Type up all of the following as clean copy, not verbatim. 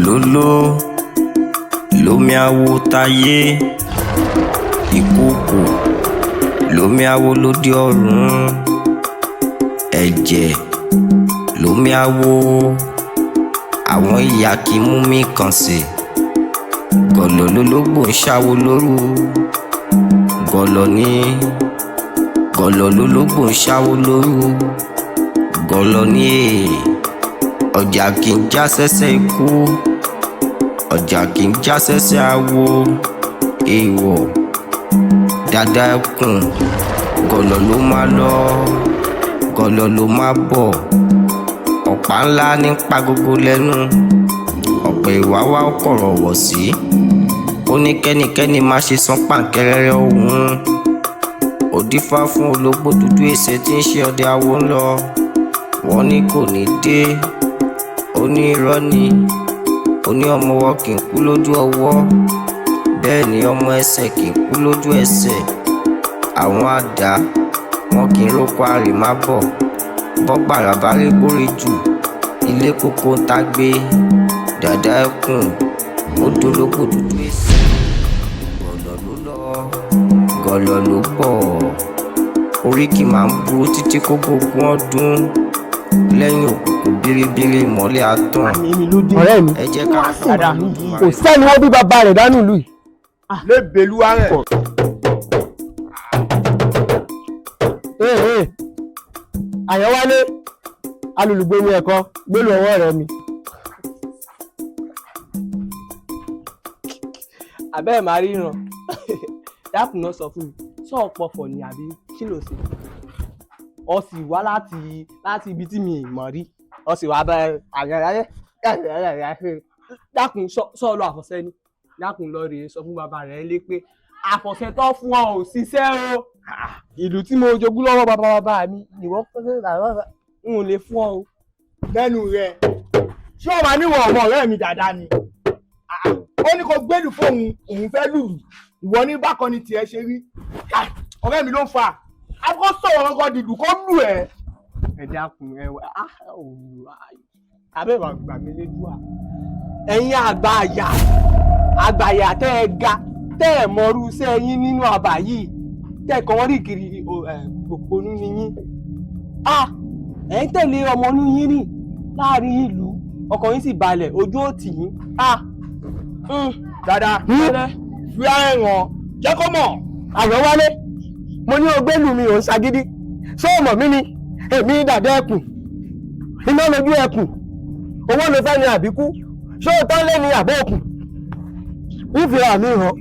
Gọ̀lọ́lọ́ lómi awo tayé, ìkookò lómi awo lóde ọ̀run, ẹ̀jẹ̀ lómi awo, àwọn ìyá kì í mú mi kàn sí. Gọ̀lọ̀ lológbò ń ṣáwo lóru, gọ̀lọ̀ ní gọ̀lọ̀ lológbò ń ṣáwo lóru, gọ̀lọ̀ ní èè. Ọjà kì í já sẹ́sẹ́ ikú, ọjà kì í já sẹ́sẹ́ awo, èèwọ̀ dada ẹkùn, gọ̀lọ̀ ló máa lọ, gọ̀lọ̀ ló máa bọ̀, ọ̀pá ńlá ní pa gbogbo lẹ́nu, ọ̀pẹ̀ ìwáwá kọ̀rọ̀ wọ̀ sí. Ó ní kẹ́nikẹ́ni má ṣe san pàǹkẹ́rẹ́rẹ́ òun. Ó dífá fún ológbò dúdú èsè tí ń ṣe ọdẹ awo ń lọ. Wọ́n ní kò ní dé. Ó ní irọ́ ni. Ó ní ọmọ ọwọ́ kì í kú lójú ọwọ́. Bẹ́ẹ̀ ni ọmọ ẹsẹ̀ kì í kú lójú ẹsẹ̀. Àwọn àdá wọn kì í róko àrèmábọ̀. Bọ́gbàrà bá rí kórè jù, ilé kókó ń tágbé. Dàda ẹkùn, ó dológbò dúdú èsì. Gọ̀lọ̀ ló lọ, gọ̀lọ̀ ló bọ̀. Oríkì máa ń burú títí kó gbógun ọdún. Lẹ́yìn òkùnkùn bíríbírí ìmọ́lẹ̀ á tàn. Ọ̀rẹ́ mi, Ẹ jẹ́ ká kò sẹ́ni wọ́n bí bàbá rẹ̀ dánú ìlú yìí. Lébèlúwa rẹ̀. Ee, ee, Àyànwálé alùlùgbò mi ẹ̀kọ́ gbélú ọwọ́ rẹ mi. Àbẹ́ ẹ̀ máa ríran, dákun náà, sọ fún mi, sọ ọ̀pọ̀fọ̀ ni àbí kí ló ṣe? Ọ sì wá láti ibi tí mi ì mọ̀ rí, ọ sì wá bá àyànráyẹ. Dákun, sọ lọ àfọ̀ṣẹ ni. Dákun, lọ rèé sọ fún bàbá rẹ lé pé àfọ̀ṣẹ tó fún ọ ò ṣiṣẹ́ o. Ìlú tí mo jogún lọ́wọ́ bàbá bàbá mi ìwọ n ò lè fún ọ o. Lẹ́nu rẹ̀, ṣé o máa níwọ̀n ọmọ ọ̀rẹ́ mi dáadáa ni? Ó ní kó gbélù fóun, òun fẹ́ lùlù, ìwọ ní bákan ni tiẹ̀ ṣe rí. Ọ̀rẹ́ mi ló ń fa akọ́ sọ̀rọ̀ ọkọ̀ dìlù kó lù ẹ́. Ẹ dákun, ẹ wá abẹ́ wà gbà mí lédùá. Ẹ̀yin àgbàyà àgbàyà tẹ́ ẹ ga, tẹ́ ẹ mọrú iṣẹ́ yín nínú àbá yìí, tẹ́ ẹ kàn wọ́n rí kiri, òpònú ni yín. Ẹ̀ ń tẹ̀lé ọmọ inú yín rìn láàrin ìlú, ọkàn yín sì balẹ̀, ojú ò tì yín. Dáadáa fi ara ẹ̀ hàn, jẹ́ kó mọ̀. Àyànwálé, mo ní o gbélù mi, ò ń ṣagídí. Ṣé o mọ̀ mí ni? Èmi dàdé ẹkùn, iná lójú ẹkùn, owó ló fẹ́ ni àbíkú? Ṣé o tán lé ní àbọ̀ òkun ìfìrà mi hàn?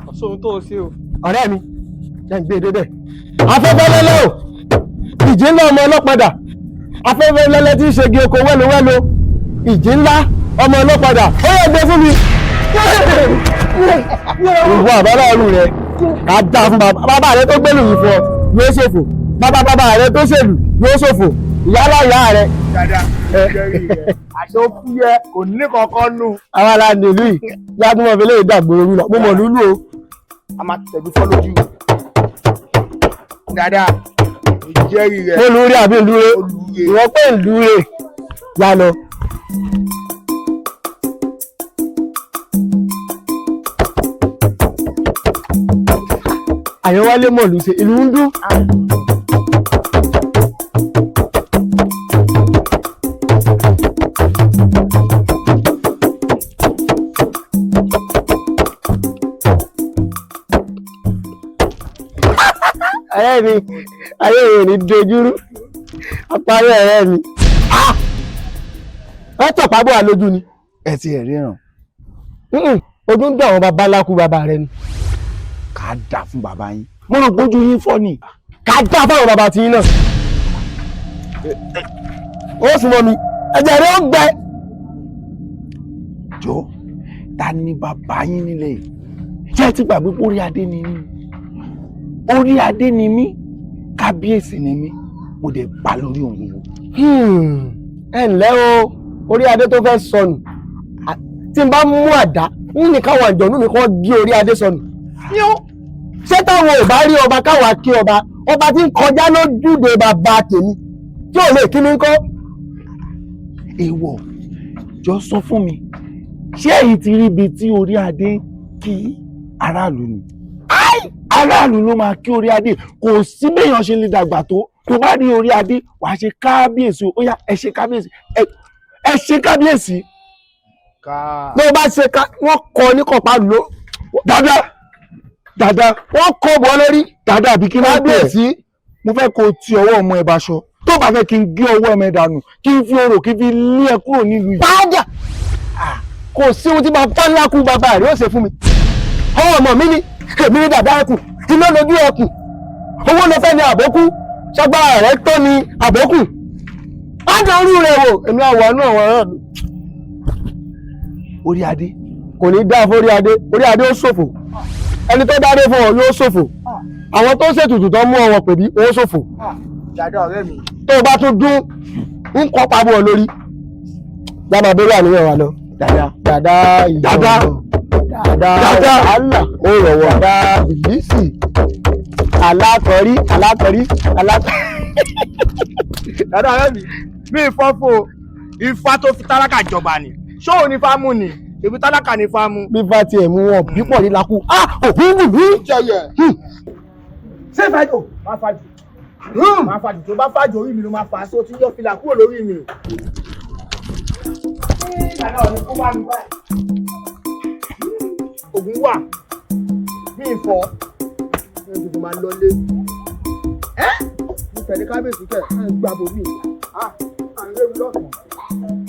Ọ̀ṣọ́ tó o ṣe o. Ọ̀rẹ́ mi, jẹ́ ń gbé e débẹ̀. Afẹ́fẹ́ lẹ́lẹ́ o, ìjì ńlá ọmọ ọlọ́padà, afẹ́fẹ́ lẹ́lẹ́ tí ń ṣe igi oko wẹ́lowẹ́lo, ìjì ńlá ọmọ ọlọ́padà, ó yẹ gbé fún mi. Ìwọ àbáláàrú rẹ ká dá fún bàbá rẹ tó gbélù yìí fún ọ yóò ṣòfò, bàbá bàbá rẹ tó ṣèlú yóò ṣòfò, ìyálà ìyá rẹ. Dáadáa jẹ́rìí rẹ̀, àṣọ fúyẹ́ kò ní kankan nù. Àwa la nílùú yìí, yàtọ̀ mọ̀ fẹlẹ́ ìdàgbòrò lọ, mo mọ̀ lúlù o. A máa tẹ̀lé fọ́ lójú. Dáadáa jẹ́rìí rẹ̀. Mo lù ú rí àbí ìlú rẹ? Olùyè. Ìwọ pé ìlú rẹ yà lọ. Àyànwálé mọ̀lú ṣe ìlú ń dún. Ọ̀rẹ́ mi, ayé rẹ̀ ò ní dojúrú, apárí ọ̀rẹ́ mi. Ẹ tọ̀pá bọ̀ wá lójú ni. Ẹ ti ẹ̀ ríran. Ojú ń dùn àwọn baba ńlá kú bàbá rẹ ni. Ká dà fún bàbá yín, mo rò pójú yín fọ́ ni. Ká dá fáwọn bàbá tí yín náà. Ó súnmọ́ mi, ẹ̀jẹ̀ rẹ̀ ó gbẹ. Jọ, ta ni bàbá yín nílé yìí? Ṣé ẹ ti gbàgbé pé orí adé ni mí? Orí adé ni mí, kábíyèsí ni mí, mo dẹ̀ bá lórí òun gbogbo. Ẹ ǹlẹ́ o, orí adé tó fẹ́ sọnù. Tí n bá mú àdá ń ní káwọn àjọ̀nú mi kàn gé orí adé sọnù. Ṣé táwọn ò bá rí ọba káwa kí ọba, ọba tí ń kọjá lójúde bàbá tèmi tí ò lè kí mi ń kọ́? Èèwọ̀. Jọ sọ fún mi, ṣé èyí ti rí ibi tí orí adé kí aráàlú ni? Aráàlú ló máa kí orí adé. Kò sí béèyàn ṣe lè dàgbà tó, tó bá rí orí adé wàá ṣe kábíyèsí. Ó yá, ẹ ṣe kábíyèsí, ẹ ṣe kábíyèsí. Bó o bá ṣe ká wọ́n kọ ní kọ̀pá ló. Dada, dada, wọ́n kọ bọ́ lórí. Dada, àbí kí ló ń pè é? Kábíyèsí. Mo fẹ́ kó o ti ọwọ́ ọmọ ẹ baṣọ. Tó bá fẹ́ kí n gé ọwọ́ ọmọ ẹ dànù, kí n fi orò, kí n fi lé ẹ kúrò nílùú yìí. Padà, kò sí ohun tí bàbá ńlá kú bàbá rẹ̀ ó ṣe fún mi. Ọmọ mi ni èmi ní dàda ẹkùn, iná lójú ẹkùn, owó ló fẹ́ ní àbókù, ṣọgbà rẹ̀ tó ní àbókù. Padà rú rẹ̀ wò, èmi àwọ̀ àánú àwọn ọ̀rọ̀ mi. Orí adé. Kò ní dá fórí adé, orí adé ó ṣòfò. Ẹni tó dádé fún ọ yóò ṣòfò. Àwọn tó ń ṣètùtù tó mú ọwọ́ pèbí ó ṣòfò. Dada ọ̀rẹ́ mi. Tó o bá tún dún, ń kọ́ pabọ́ ọ lórí. Dábàá bóyá àníyàn wa lọ. Dada. Dada ìjọba. Dada. Dada. Dada. Wàhálà ó rọ̀wọ̀. Dada bìlísì. Alákọ̀rí alákọ̀rí alákọ̀rí. Dada ọ̀rẹ́ mi, mi fọ́fọ́ ifá tó fi tálákà jọba ni. Ṣé òun ni ifá mú ni? Èmi tálákà ni ifá mú. Bí bá tiẹ̀ mú wọn bí pọ̀ nílá kú. Ah! Òkú wù mí. Ṣé ìfàjò? Má fàjò. Má fàjò, tó bá fàjò orí mi ló máa fà á, só ti yọ fìlà kúrò lórí mi. Ògùn wà, mi fọ́, mi ò tètè máa lọlé. Ẹ́ mo tẹ̀lé kábíyèsí kẹ̀ ẹ̀ ń gbàbọ̀ mi. À ń léwu lọ́sàn-án.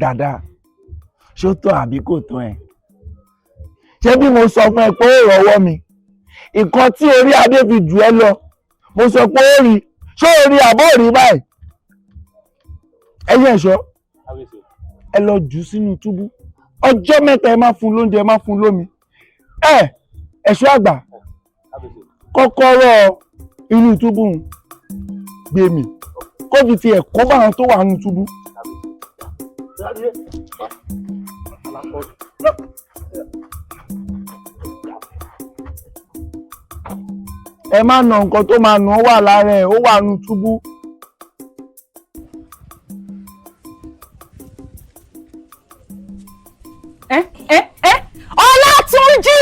Dada, ṣó tó àbí kò tó ẹ? Ṣé bí mo sọ fún ẹ pé ó rọwọ́ mi, nǹkan tí orí adé fi jù ẹ lọ, mo sọ pé ó rí, ṣó o rí àbó rí báyìí? Ẹ̀yin ẹ̀ṣọ́, ẹ lọ jù sínú túbú ọjọ́ 3, ẹ má fún lóúnjẹ, ẹ má fún lómi. Ẹ ẹ̀ṣọ́ àgbà, kọ́kọ́rọ́ inú túbú ń gbé mi kó fi tiẹ̀ kó bá àwọn tó wà nínú túbú. Ẹ má nà nǹkan tó máa nà ó wà lára ẹ̀, ó wà nínú túbú. Ẹ ẹ ẹ, Ọlátúnjí,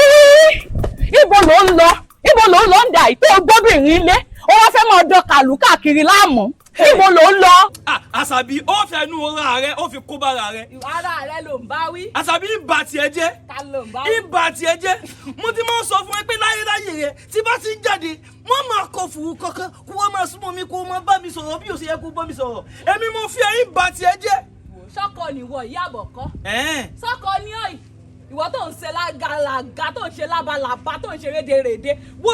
ibo ló ń lọ? Ibo ló ń lọ ń dà ìtò gbóbìnrin lé? Ó wá fẹ́ máa dán kàlù káàkiri láàmú, ibo ló ń lọ. Àṣàbí, ó fẹnu ra rẹ, ó fi kó bára rẹ. Ara rẹ ló ń bá wí. Àṣàbí, ìbà tiẹ̀ jẹ́. Ta ló ń bá wí? Ìbà tiẹ̀ jẹ́. Mo ti máa ń sọ fún ẹ pé láyé láyé rẹ, tí bá ti ń jáde, wọ́n máa kọ fùrù kankan kó wọ́n máa súnmọ́ mi, kó wọ́n máa bá mi sọ̀rọ̀ bí ó ṣe yẹ kó bá mi sọ̀rọ̀. Èmi mo fi ẹ, ìbà tiẹ̀ jẹ́. Sọ́kọ nìwọ ìyá àbọ̀kọ́. Sọ́kọ ní ọ̀yì ìwọ tó ń ṣe lágàlàgà, tó ń ṣe lábalábá, tó ń ṣe rédèrèdè, wo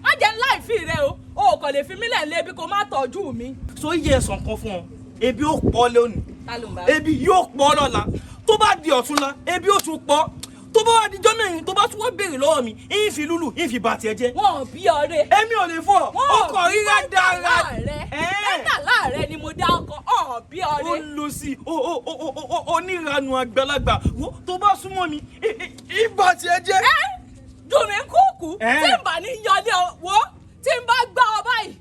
má jẹ́ ńlá ìfì rẹ o, o kò lè fi mí lẹ̀ lébi kó má tọ́jú mi. So iye ẹ̀sán kan fún ọ, ebi ó pọ̀ lónìí, Ta ló ń bá wí? ebi yóò pọ̀ lọ́la, tó bá di ọ̀túnla ebi ó tún pọ̀, tó bá wá di jọ́ mẹ́rin, tó bá tún wá béèrè lọ́wọ́ mi, ń fi lúlù ń fi bà tiẹ̀ jẹ́. Wọn ò bí ọ̀rẹ́. Èmi ò lè fọ ọkọ̀ rírà dára. Mẹ́tàlá rẹ ni mo dá ọkọ̀ ọ̀ bí ọ̀rẹ́. Ó lọ sí onírànù àgbàlagbà tó bá súnmọ́ mi, ìbà tiẹ̀ jẹ́. Dùn mí kúkú tí n bá ní yọlé wo tí n bá gbá ọ báyìí.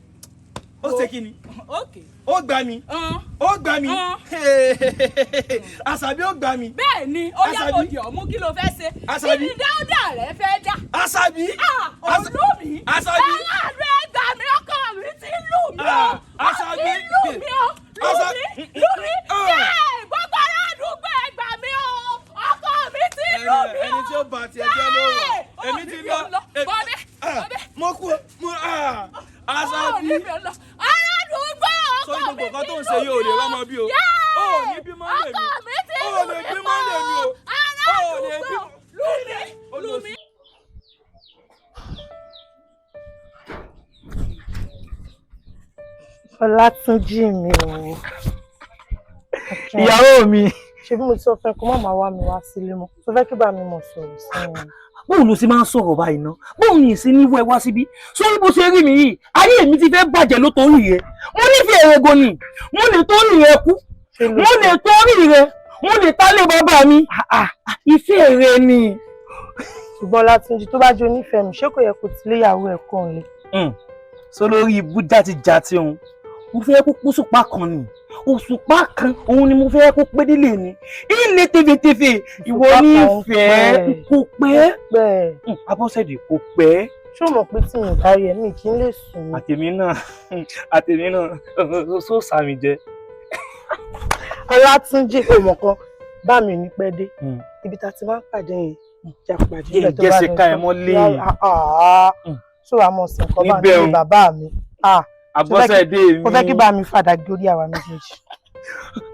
Ó ṣe kí ni? Ó gbà mí, ó gbà mí, Àṣàbí, ó gbà mí. Bẹ́ẹ̀ ni, ó yá mo dì ọ́ mú, kí ló fẹ́ ṣe? Àṣàbí. Kí ni dáúdà rẹ fẹ́ dá? Àṣàbí. Olú mi. Àṣàbí. Aláàánú ẹ gbà mí, ọkọ mi ti lù mí o. Àṣàbí. Ó ti lù mí o. Lù mí, lù mí. Yé, gbogbo ará àdúgbò ẹ gbà mí o. Ọkọ mi ti lù mí o. Ẹni tí ó bà tiẹ̀ jẹ́ ló wà. Èmi ti lọ. Bọ́bí, bọ́bí. Mo kú mo. Àṣàbí. Aládùúgbò, ọkọ Sọ mi gbogbo nǹkan ti tó ń lù ṣe mí yóò lè o. rọ́mọ bí o. Yé! Ó ní bímọ lè mi. Ọkọ mi ti Ó lù lè mí bímọ lè mi o. Ó lè Aládùúgbò, bímọ. lù mí, lù mí. Ọlátúnjí mi o. Ìyàwó mi. Ṣé bí mo ti sọ fẹ́ kó má máa wá mi wá sílé mọ́? Tó fẹ́ kí bá mi mọ̀ sọ̀rọ̀ sí mi. Bóun ló ṣe máa ń sọ̀rọ̀ báyìí ná? Bóun ní ìsín ní wẹ́ wá síbí? Sórí bó ṣe rí mi yìí, ayé mi ti fẹ́ bàjẹ́ ló torí rẹ̀. Mo nífẹ̀ẹ́ rẹ̀ gan ni, mo lè torí rẹ̀ kú, mo lè torí rẹ̀, mo lè tálé bàbá mi. Ìfẹ́ rẹ̀ ni. Ṣùgbọ́n Ọlátúnjí, tó bá jẹ́ onífẹ̀ẹ́ mi, ṣé kò yẹ kó ti léyàwó ẹ̀ kó ń lé? Sọ lórí ibú játijàti òun, mo fẹ́ kó kó òṣùpá kan ni, òṣùpá kan òun ni mo fẹ́ kó pé délé ni ilé tefetefe. Ìwọ nífẹ̀ẹ́ kò pẹ́, Abọ́sẹ̀dé, kò pẹ́. Ṣé o mọ̀ pé tí mi ò bá rí ẹ, mi kì í lè sùn? Àtèmi náà, àtèmi náà, sọ sàmì jẹ. Ọlátúnjí, o mọ̀ kan bá mi ní pẹ́ dé ibi tá a ti máa ń pàdé yẹn, ìjà pàdé Jẹ́ níbẹ̀ tó bá ìjẹsẹ̀ lọ ká ẹ sọ. mọ́lé. Ṣé wàá mọ̀ sí nǹkan bá Níbẹ̀ mi o. bàbá mi? Abọ́sẹ̀dé mi. Mo fẹ́ kí bá mi fàdà gé orí àwa méjèèjì.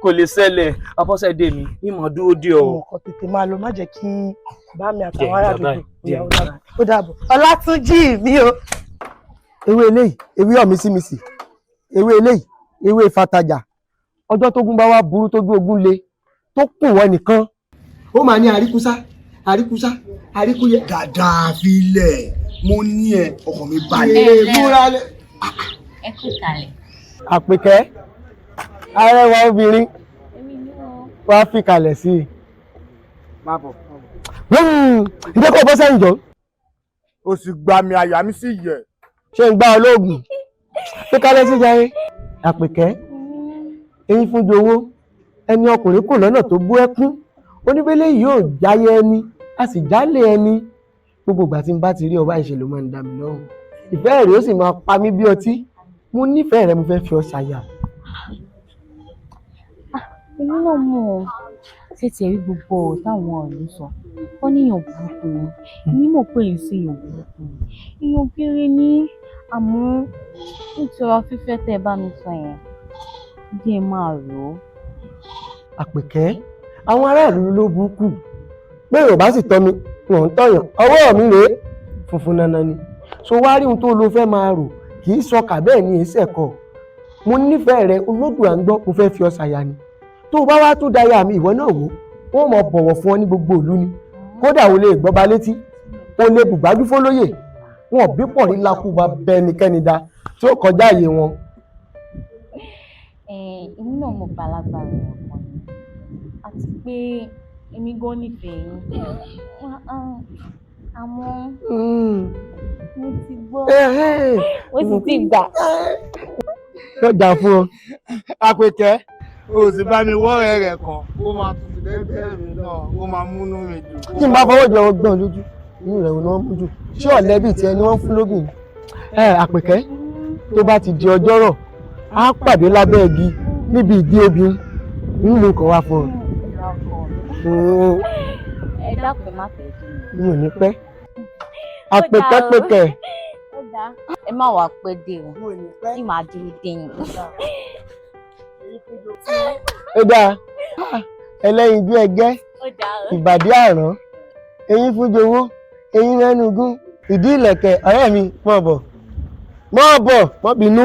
Kò lè ṣẹlẹ̀, Abọ́sẹ̀dé mi, ìmọ̀ dúró dé ọ. Mo kàn tètè máa lọ, má jẹ́ kí bá mi àtàwọn Jẹ́ ará ìjọba àdúgbò yìí, ìyàwó dàbọ̀. Ó dàbọ̀ Ọlátúnjí mi o. Ewé eléyìí, ewé ọ̀mísímísì, ewé eléyìí, ewé fatajà. Ọjọ́ tógun bá wá burú, tójú ogun le, tó kù wọ́n nìkan, ó máa ní àríkúsá, àríkúsá, àríkúyẹ. Dàda, filẹ̀, mo ní ẹ, ọkàn mi balẹ̀. Ẹ múra lẹ. Ẹ kú kalẹ̀. Àpèkẹ́, arẹwà obìnrin, wàá fi kalẹ̀ sí i. Má bọ̀. Ǹjẹ́ kó bọ́ sẹ́yìn jọ. O sì gba mi, àyà mi sì yẹ. Ṣé ń gbá olóògùn fi kalẹ̀ sí jàre. Àpèkẹ́, eyín fún jowó, ẹni ọkùnrin kò lọ́nà tó bú ẹkún oníbélé yóò jáyé ẹni, a sì jálè ẹni. Gbogbo ìgbà tí n bá ti rí ọba ìṣèlú máa ń dá mi lọ́rùn, ìfẹ́ rẹ̀ ó sì máa pa mí bí ọtí. Mo nífẹ̀ẹ́ rẹ, mo fẹ́ fi ọ ṣàyà. Èmi náà mọ̀ ọ́. Ṣé tiẹ̀ rí gbogbo ọ̀rọ̀ táwọn ọ̀rẹ́ sọ? Wọ́n ní èèyàn burúkú ni. Èmi mọ̀ pé èyí sí èèyàn burúkú ni. Èèyàn kéré ní, àmọ́ nítorí fífẹ́ tẹ́ ẹ bá mi sọ yẹn, díẹ̀ máa rò ó. Àpèkẹ́, àwọn aráàlú ló burúkú pé èrò bá sì tọ́ mi, wọ́n ń tọ̀yàn. Ọwọ́ mi rèé, funfun dandan ni. So wá rí ohun tó lo fẹ́ máa rò, kì í sọkà bẹ́ẹ̀ ni èsì ẹ̀kọ́. Mo nífẹ̀ẹ́ rẹ, olódùn à ń gbọ́, mo fẹ́ fi ọ ṣàyà ni. Tó o bá wá tó daya mi, ìwọ náà wò ó, wọ́n mọ̀ bọ̀wọ̀ fún ọ ní gbogbo ìlú ni. Kódà o lè gbọ́ba létí, o lè bùgbájú fólóyè, wọn bí pọ̀ ní lákùbá bẹ́ẹ̀ nìkẹ́ni da tí ó kọjá àyè wọn. Èmi náà mo bàlágbára èèyàn kan ni, àti pé èmi gan nífẹ̀ẹ́ yín, àmọ́ mo ti gbọ́, mo sì ti gbà. Lọ́jà fún ọ. Àpèkẹ́, o sì bá mi wọ́ọ̀rẹ́ rẹ̀ kan, ó máa tutù lẹ́gbẹ̀ẹ́ mi náà, ó máa múnú mi dùn. Tí n bá fọwọ́ jọ ọgbọ́n lójú inú rẹ̀ ò ní wọ́n mú jù, ṣé ọ̀lẹ́bí tiẹ̀ ni wọ́n fún lógún? Ẹ Àpèkẹ́, tó bá ti di ọjọ́ rọ̀, á pàdé lábẹ́ igi níbi ìdí obìnrin ń lu nǹkan wá fún ọ. Ẹ dákun, má pẹ́ jù. Mi ò ní pẹ́. Àpèkẹ́ pèkẹ́. Ẹ má wàá pẹ́ dé o, ní màá dúró dé yín. Ó dáa, ẹlẹ́yinjú ẹgẹ́, ìbàdí àrán, eyín fún jowó, eyín mẹ́nugún, ìdí ìlẹ̀kẹ̀. Ọ̀rẹ́ mi, mọ̀ bọ̀, mọ̀ bọ̀, mọ̀ bínú,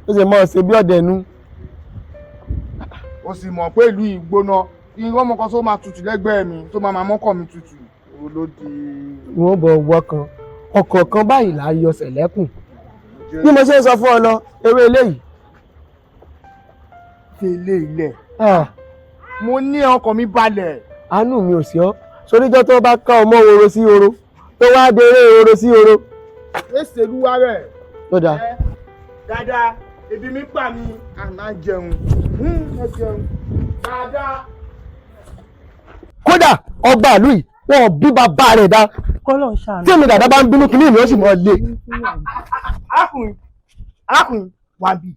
ó sì mọ̀ ṣe bí ọ̀dẹ̀ nu. O sì mọ̀ pé ìlú yìí gbóná, irú ọmọ kan tó máa tutù lẹ́gbẹ̀ẹ́ mi, tó máa máa mọ́kàn mi tutù, òun ló di. Wọ́n bọ̀ wọ́ kan ọ̀kọ̀ọ̀kan báyìí là á yọ sẹ̀lẹ́kùn bí mo ṣe ń sọ fún ọ lọ, ewé eléyìí. Fi ilé ilẹ̀. Mo ní ọkàn mi balẹ̀. Àánú mi ò sí ọ soríjọ́ tó bá ká ọmọ oro sí oro, tó wá déré oro sí oro. Èsè olúwa rẹ̀. Tó dáa. Dáadáa, ebi mi pa mi, a máa jẹun. Ẹ jẹun. Dáadáa. Kódà ọba ìlú yìí, wọn ò bí bàbá rẹ̀ dá. Kọ́lọ̀ ń ṣàánú. Tí èmi dàda bá ń bínú, kí ní ìlú ó sì mọ́ lé. Arákùnrin, arákùnrin, wà bí.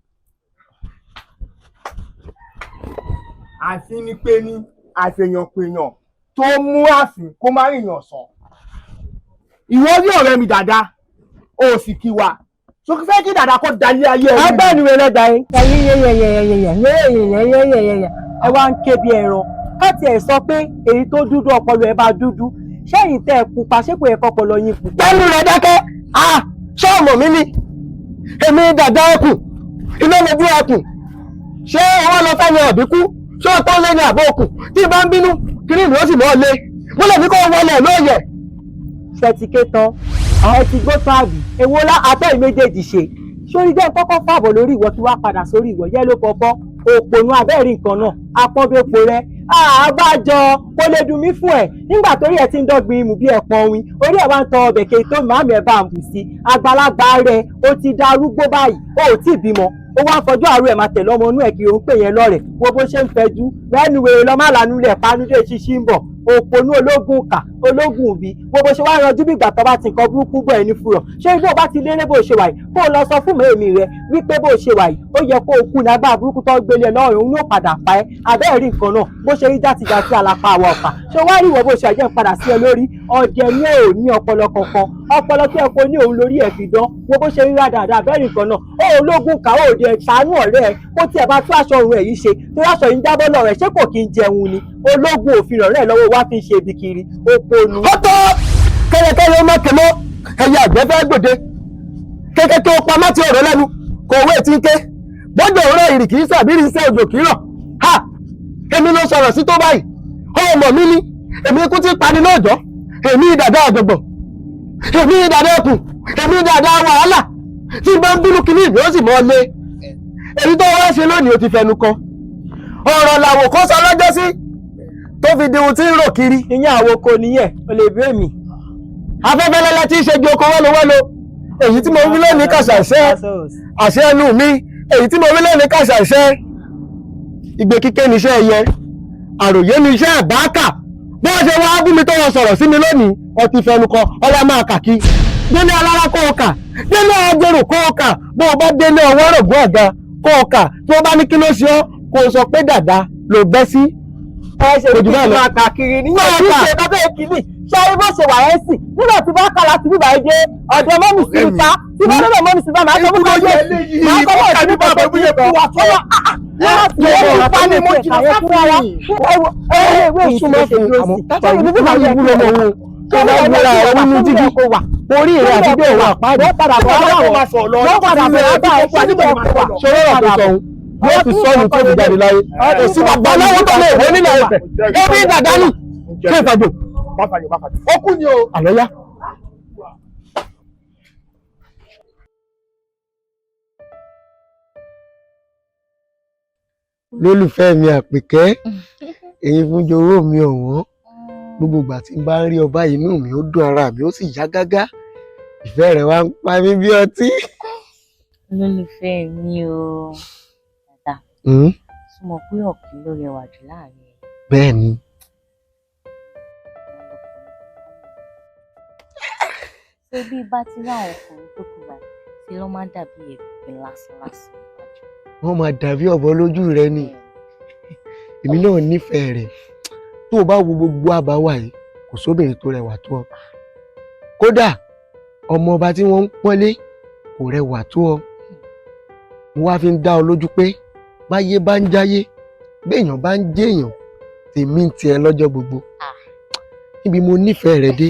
Àfin ni pé ní àfẹ̀yànpèyàn tó mú àfin kó má rìnyàn sàn. Ìwọ rí ọ̀rẹ́ mi dáadáa, o sì kí wa. So kí fẹ́ kí dàda kó dalé ayé ẹ. Agbẹ́nu rẹ̀ lẹ́dàá yín. Yẹ́yẹ́yẹ́yẹ́yẹ́yẹ́yẹ́yẹ́yẹ́yẹ́yẹ́, ẹ wá ń ké bí ẹran. Káàtì ẹ̀ sọ pé èyí tó dúdú ọpọlọ ẹ bá dúdú, ṣẹ́yìn tẹ́ ẹ pupa, ṣé kò yẹ kọ́pọlọ yín pupa? Tẹ́nu rẹ̀ dákẹ́. Ṣé ọmọ mi ni èmi dàda ẹkùn iná lójú ẹkùn? Ṣé ọwọ́ lọ fẹ́ yan àbíkú? Ṣé ọtọ́ lé ní àbọ̀ òkun? Tí bá ń bínú, kiri ìlú ó sì mọ́ lé, mo lè ní kó wọlé lóye. Ṣètìké tán, àwọn ti gbó tán àbí èwo lá atọ́ ìméjèèjì ṣe sórí jẹ́ kọ́kọ́ fàbọ̀ lórí ìwọ kí wá padà sórí ìwọ yẹ́lò pọ̀pọ́ òpònú abẹ́rẹ́ nǹkan náà apọ́nbẹ́po rẹ Àbájọ kò lè dùn mí fún ẹ nígbà torí ẹ ti ń dọ́gbin imú bí ẹ̀pọ̀n win orí ẹ̀ wá ń tọ ọbẹ̀ kí tó màmí ẹ̀ bá ń bù sí àgbàlagbà rẹ̀ ó ti darúgbó báyìí ó ò tí ì bímọ ó wá ń fọjú àárọ̀ ẹ̀ máa tẹ̀lé ọmọ inú ẹ̀ kiri òun pè yẹn lọ́rẹ̀ wo bó ṣe ń fẹjú rẹ́nu wèrè lọ́ má lanú lẹ̀ panúdé ṣíṣí ń bọ̀ òpònú ológun kà ológun òbí wo bó ṣe wá ranjú bí ìgbà tó bá ti nǹkan burúkú bọ̀ ẹni fúrọ̀ ṣé ibi ò bá ti léré bó ṣe wà yìí kó o lọ sọ fún mèmí rẹ wípé bó ṣe wà yìí ó yẹ kó o kú ní agbára burúkú tó ń gbélé ẹ lọ́rùn òun yóò padà pa ẹ́ abẹ́ rí nǹkan náà bó ṣe rí játijàti àlàpà àwọ̀ ọ̀pá ṣé wá rí ìwọ bó ṣe àjẹ́ padà sí ẹ lórí ọdẹ ní ò ní ọpọlọ kankan ọpọlọ tí ẹ kò ní òun lórí ẹ fi dán wo bó ṣe rí rádaràda abẹ́ rí nǹkan náà ó ológun kà ó òde ṣàánú ọ̀rẹ́ ẹ kó tiẹ̀ bá tú aṣọ òun ẹ̀ yìí ṣe torí aṣọ yìí ń jábọ́ lọ rẹ̀ ṣé kò kí ń jẹun ni ológun òfin ọ̀rẹ́ ẹ̀ lọ́wọ́ wá fi ń ṣe ibi kiri òpònú. ó tó kẹ́lẹ́kẹ́lẹ́ ó má ké mọ́ ẹyẹ àgbẹ̀ fẹ́ gbòde kéké tó pamọ́ ti ọ̀rọ̀ lẹ́nu kò wé tí ń ké bọ́jọ̀ òwúrọ̀ ìrì kì í sàbírí iṣẹ́ òjò kì í rọ̀ ha èmi ló sọ̀rọ̀ sí tó báyìí ọmọ mi ni èmi ikú ti pani lóòjọ́ èmi dàda àgbọ̀gbọ̀ èmi dàda ẹkùn èmi dàda wàhálà tí bá ń bínú kíní ìlú ó sì mọ́ lé èyí tó wá ṣe lónìí ó ti fẹnu kọ ọ̀rọ̀ làwò kó sọ lọ́jọ́ sí tó fi di ohun tí ń rò kiri. Ìyẹn àwòkọ nìyẹn o lè bí èmi. Afẹ́fẹ́ lẹ́lẹ́ tí í ṣe ju oko wẹ́lowẹ́lo èyí tí mo wí lónìí kàṣà ìṣẹ́ àṣẹ ẹnu mi èyí tí mo wí lónìí kàṣà ìṣẹ́ ìgbé kíké níṣẹ́ ẹyẹ àròyé níṣẹ́ àbáàkà bí wọ́n ṣe wá bú mi tó wọn sọ̀rọ̀ sí mi lónìí ọtí fẹnu kọ ọwọ́ máa kà kí délé alára kó o kà délé agbèrò kó o kà bó o bá délé ọwọ́ rògbò ọ̀gá kó o kà tí wọ́n bá ní kí ló ṣe ọ́ kó o sọ pé dàda ló bẹ́ sí. Ẹ ṣe kí n máa kà kiri níyẹn kí ṣe bàbá èkìní ṣe é bó ṣe wà ẹ́ sì nígbà tí bá kà láti bíbá ẹ dé ọ̀dọ̀ mọ́mì sí ta tí bá lọ́dọ̀ mọ́mì sí ta máa sọ fún kábíyèsí máa kọ́ bọ̀ sí nípa tó bí wà sọ́wọ́ láti ẹ̀rọ ìpa ni mo jìnnà sáfù ewé yìí ti ṣe dúró sí ṣé ibi bíbá yẹ kí tó bá wúra ẹ nínú jíjí orí rẹ àti bí òun àpáàdé wọ́n padà bọ̀ wá bá ẹ ṣe níbẹ̀ wà ṣòro ọ̀rọ̀ tó sọ òun yóò ti sọnù tó fi jáde láyé kò sí bàbá aláwọ̀ tó lè wé nílẹ̀ ẹ̀fẹ̀ ẹbí dàda nù kí ìfàjò ó kú ni o. Àlọ́ yá. Lólùfẹ́ mi Àpèkẹ́, èyí fún jowó mi ọ̀wọ́n, gbogbo ìgbà tí n bá ń rí ọ báyìí inú mi ó dùn, ara mi ó sì yá gágá, ìfẹ́ rẹ wá ń pa mí bí ọtí. Olólùfẹ́ mi o, dàda, ṣó mọ̀ pé ọ̀kín ló rẹwà jù láàrin ẹ̀? Bẹ́ẹ̀ ni. Ṣé bí bá ti rí àwọn ọkùnrin tó kù báyìí, ṣe ló máa ń dàbí ẹ̀gbin lásánlásán níwájú. Wọ́n máa dàbí ọ̀bọ lójú rẹ ni. Èmi náà nífẹ̀ẹ́ rẹ̀. Tó o bá wo gbogbo àbáwá yìí, kò sóbìnrin tó rẹwà tó ọ. Kódà ọmọ ọba tí wọ́n ń pọ́nlé kò rẹwà tó ọ. Mo wá fi ń dá ọ lójú pé báyé bá ń jáyé, béèyàn bá ń jéèyàn, tèmi ń tiẹ̀ lọ́jọ́ gbogbo. Níbi mo nífẹ̀ẹ́ rẹ dé,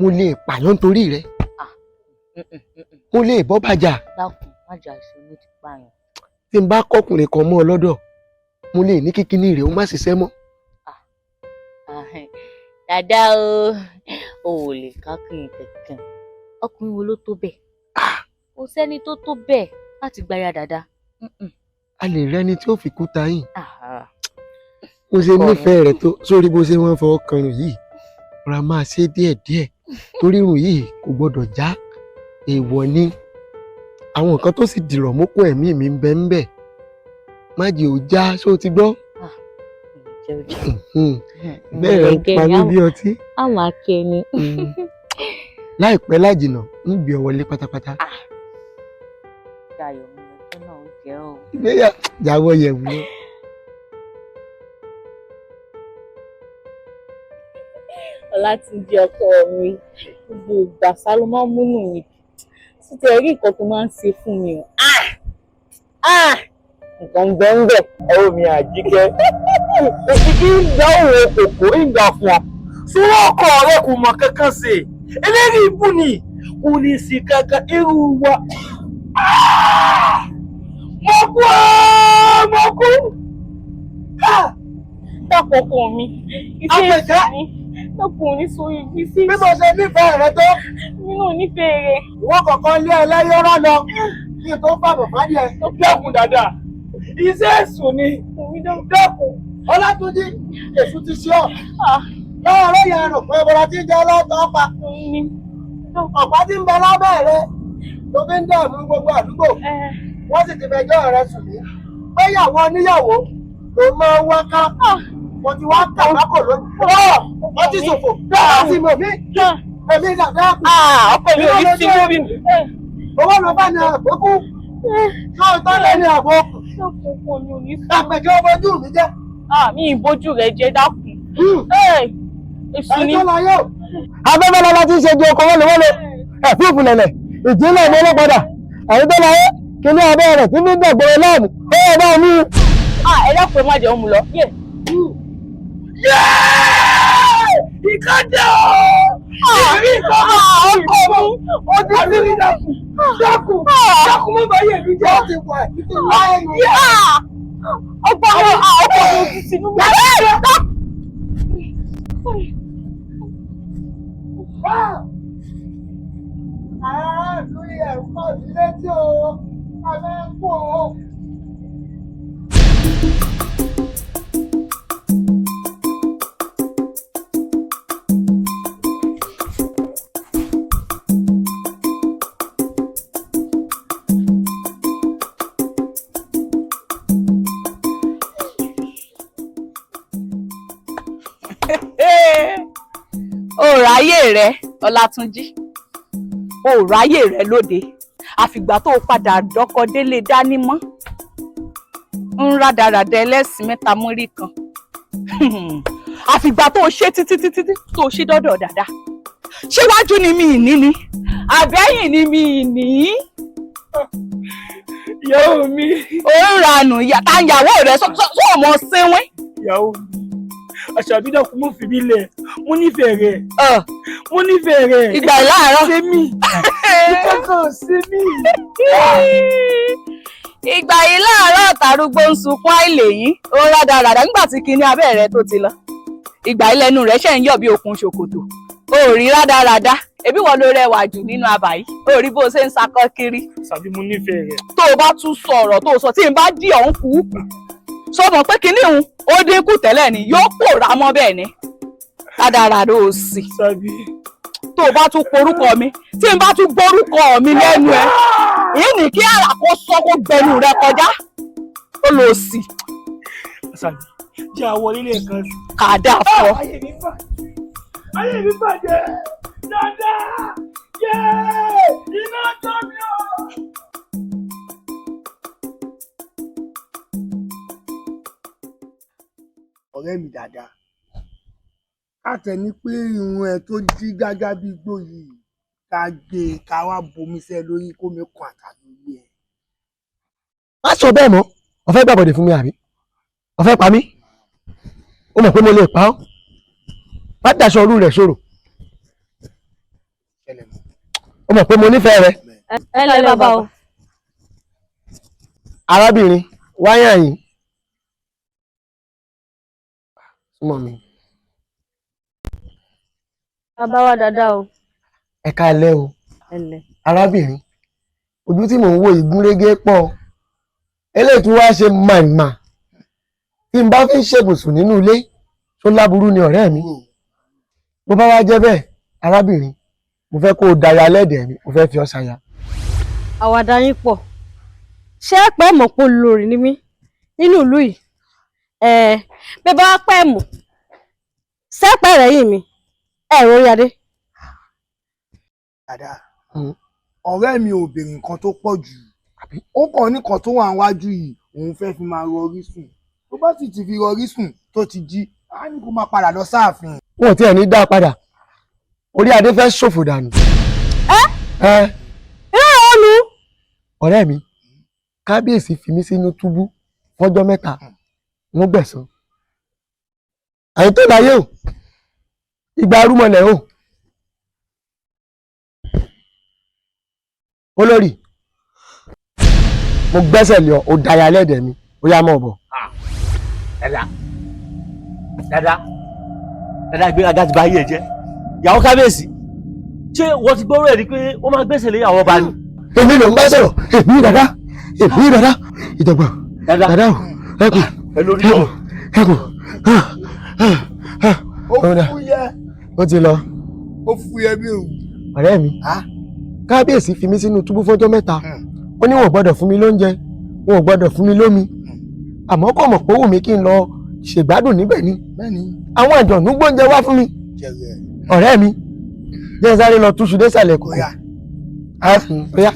mo lè pààyàn nítorí rẹ. Mo lè bọ́ bàjá. Dákun, má jà ìṣòro ti pààyàn. Tí n bá kọkùnrin kan mọ́ ọ lọ́dọ̀, mo lè ní kíkíní rẹ̀ ó má ṣiṣẹ́ mọ́. Dàdá o, o ò lè kákùnrin kankan. Ọkùnrin wo ló tó bẹ́ẹ̀? Kò sẹ́ni tó tó bẹ́ẹ̀ láti gbáya dàda. A lè rẹ́ni tí ó fi kú ta yín. Mo ṣe nífẹ̀ẹ́ rẹ̀ tó sórí bó ṣe wọ́n fọwọ́ kan irun yìí, rọra máa ṣe díẹ̀díẹ̀ torí irun yìí kò gbọ́dọ̀ já, èèwọ̀ ni. Àwọn nǹkan tó sì dìrọ̀ mókun ẹ̀mí mi ń bẹ ń bẹ̀. Má jẹ́ ó já, ṣó o ti gbọ́? Bẹ́ẹ̀ rẹ̀ ń pa mí bí ọtí. Àwọn akẹni. Láìpẹ́ láìjìnà, ń gbé ọ wọlé pátápátá. Dayọ̀ mi lọ́jọ́ náà ó jẹ́ o. Ìgbéyà jáwọ́ yẹ̀wù lọ. Ọlátúnjí ọkọ mi, gbogbo ìgbà sá ló máa ń múnú mi dùn. Títí ẹ rí nǹkan tó máa ń ṣe fún mi o. Nǹkan ń bẹ ń bẹ. Ọwọ́ mi Àjíkẹ́, òkìkí ń dá òun kòkó ń gbà fún ọ. Sọ́wọ́ ọkọ rẹ kò mọ̀ kankan ṣe. Eléyìí ibú ni kò lè ṣe kankan irú wa. Mo kú ọ́, mo kú. Dákun ọkọ mi, iṣẹ́ èṣù ni. Dákun ní sórí ibi sí. Bí mo ṣe nífẹ̀ẹ́ rẹ tó. Mi náà nífẹ̀ẹ́ rẹ. Ìwọ kọ̀ọ̀kan lé ẹlẹ́yọ́rọ́ lọ kí n tó fàbọ̀ fádìẹ. Dákun dáadáa, iṣẹ́ èṣù ni. Dákun. Ọlátúnjí, èṣù ti ṣe ọ́. Láàárọ̀ yẹn rò pé bọ́lá tí ń jẹ ọlọ́tọ̀ pa. Ọ̀pá tí ń bẹ lábẹ́ rẹ ló fi ń dààmú gbogbo àdúgbò. Wọ́n sì ti fẹjọ́ rẹ sùn mí. Péyàwó oníyàwó ló máa ń wá ká. Mo ti wá kà lákò lónìí. Wọ́n ti ṣòfò. Wọ́n ti mọ̀ mí. Èmi dàda kù. Ọkọ mi ò ní sí lórí mi. Owó ló bá ní àgbókù. Lóòótọ́ lẹ́ni àbókù. Àpèjọ ojú mi jẹ́. Mi ìbójú rẹ̀ jẹ́ dákun. Èṣù ni. Ẹjọ́ la yóò. Afẹ́fẹ́ lọ́la ti ń ṣe ju ọkọ̀ wọ́lọ́wọ́lọ́. Ẹ̀fúùfù lẹ̀lẹ̀. Ìjìnlẹ̀ ọmọ ọlọ́padà. Ẹ̀yin tó láyé kíní abẹ́ rẹ̀ tí ní dẹ̀gbọ́rọ̀ láàmú. Ó yẹ bá mi. Ẹ dákun ẹ má jẹ́ òun lọ. Ìkàdé o! Ìrírí ìkọ́ ọkọ mi. Ojú ti rí dákun. Dákun. Dákun mọ́ bá yẹ̀ mí jẹ́. Ó ti wà títí láyé mi. Ọgbà mi ọkọ mi ti sinú mi. Aráàlú yẹ̀ ń pọ̀ sí létí o. Abẹ́ ń kú o. O ráyè rẹ Ọlátúnjí, o ráyè rẹ lóde, àfìgbà tó o padà dọ́kọ délé dání mọ́ ń rádaràdà ẹlẹ́sìn mẹ́ta mórí kan, àfìgbà tó o ṣe títí títí tó o ṣe dọ́dọ̀ dàda. Ṣéwájú ni mi ì ní ni àbẹ́yìn ni mi ì ní. Ìyàwó mi. Ó ń ranù tá ìyàwó rẹ sọ ọmọ sínwín. Ìyàwó mi, Àṣàbí dákun mọ́ fi mí lẹ̀, mo nífẹ̀ẹ́ rẹ̀, mo nífẹ̀ẹ́ rẹ̀. Ìgbà ìláàárọ̀. Ṣé mi? Ìkẹ́kọ̀ọ́ ṣe mí. Ìgbà yìí láàárọ̀ tàrúgbó ń sunkún àìlèyìn, ó ń rádaràdà nígbà tí kinní abẹ́ rẹ tó ti lọ. Ìgbà yìí lẹ́nu rẹ̀ ṣẹ̀ ń yọ̀ bí okùn ṣòkòtò. O ò rí rádaràda, ẹbí wọn ló rẹwà jù nínú abà yìí, o ò rí bó o ṣe ń sakọ kiri. Àṣàbí mo nífẹ̀ẹ́ rẹ̀. Tó o bá tún sọ ọ̀rọ̀ tó o sọ tí n bá dí ọ̀hún kú, sọ mọ̀ pé kinní òun ó dínkù tẹ́lẹ̀ ni yóò pòórá mọ́ bẹ́ẹ̀ ni. Rádaràda ò sì. Tó o bá tún porúkọ mi, tí n bá tún gbórúkọ mi lẹ́nu ẹ, yìí ní kí àrà kó sọ kó gbẹnu rẹ kọjá. Ó lọ sí. Àṣàbí jẹ́ àwọ̀ lílé kan sí. Kàdá fọ. Ayé mi bàjẹ́. Ayé mi bàjẹ́. Dáadáa. Yéé! Iná tó mi o. Ọ̀rẹ́ mi dáadáa, ká tẹ̀ ní pé irun ẹ tó dí gágá bí igbó yìí, ká gé e ká wá bomi sẹ́ lórí kó mi kan àtàlù ilé ẹ. Má sọ bẹ́ẹ̀ mọ́, o fẹ́ gbàbọ̀dè fún mi àbí? O fẹ́ pa mí? Ó mọ̀ pé mo lè pa ọ́. Má daṣọ orú rẹ̀ ṣòro. Ó mọ̀ pé mo nífẹ̀ẹ́ rẹ. Ẹ lẹ bàbá o. Arábìnrin, wáyà yìí. Súnmọ́ mi. Bàbá wa dáadáa o. Ẹ káalẹ́ o. Ẹ lẹ. Arábìnrin, ojú tí mò ń wo ìgúnrégé pọ̀. Eléyìí tí wàá ṣe màìmà. Tí n bá fi ń ṣèbùsùn nínú ilé, tó láburú ni ọ̀rẹ́ mi. Bó bá wá jẹ́ bẹ́ẹ̀, arábìnrin, mo fẹ́ kó o daya lẹ́dẹ̀ẹ́ mi, mo fẹ́ fi ọ́ ṣaya. Àwàdà yín pọ̀. Ṣé ẹ pẹ́ mọ̀ pé olórí ni mí nínú ìlú yìí? Ẹ bẹ́ẹ̀ bá pẹ́ mọ̀, sẹ́pẹ̀ rẹ̀ yìí mi, ẹ rórí adé. Dáadáa, ọ̀rẹ́ mi ò béèrè nǹkan tó pọ̀ jù. Ó kàn ní nǹkan tó wà níwájú yìí, òun fẹ́ fi máa rọrí sùn. Tó bá sì ti fi rọrí sùn tó ti jí, á ní kó máa padà lọ sáàfin. Wọn ò tiẹ̀ ní dá a padà. Orí adé fẹ́ ṣòfò dànù. Ẹ Irú ọ̀nù. Ọ̀rẹ́ mi, kábíyèsí fi mí sínú túbú fọ́jọ́ mẹ́ta, wọ́n gbẹ̀san. Àyè tó láyé o, ìgbà arúmọlẹ̀ o. Olórí, mo gbẹ́sẹ̀ lé ọ, o daya lẹ́dẹ̀ẹ́ mi, ó yá mọ̀ bọ̀. Dada, dada, dada ìgbéraga ti bà ayé ẹ jẹ́. Ìyàwó kábíyèsí, ṣé wọ́n ti gbọ́rọ̀ ẹ̀ rí pé ó máa gbẹ́sẹ̀ lé ìyàwó ọba ni? Èmi ló ń bá sọ̀rọ̀, èmi dada, èmi dada, ìjọ̀gbọ̀n, dada o, ẹkùn, ẹkùn, ẹkùn, Ó fúyẹ́. Ó ti lọ. Ó fúyẹ́ bí òwú. Ọ̀rẹ́ mi, kábíyèsí fi mí sínú túbú fọ́jọ́ 3. Ó ní wọn ò gbọ́dọ̀ fún mi lóúnjẹ, wọn ò gbọ́dọ̀ fún mi lómi. Àmọ́ kò mọ̀ pé ó wù mí kí n lọ ṣègbádùn níbẹ̀ ni. Àwọn àjọ̀nú gbóúnjẹ wá fún mi. Ọ̀rẹ́ mi, jẹ́ sáré lọ túṣu désàlẹ̀ kòkò.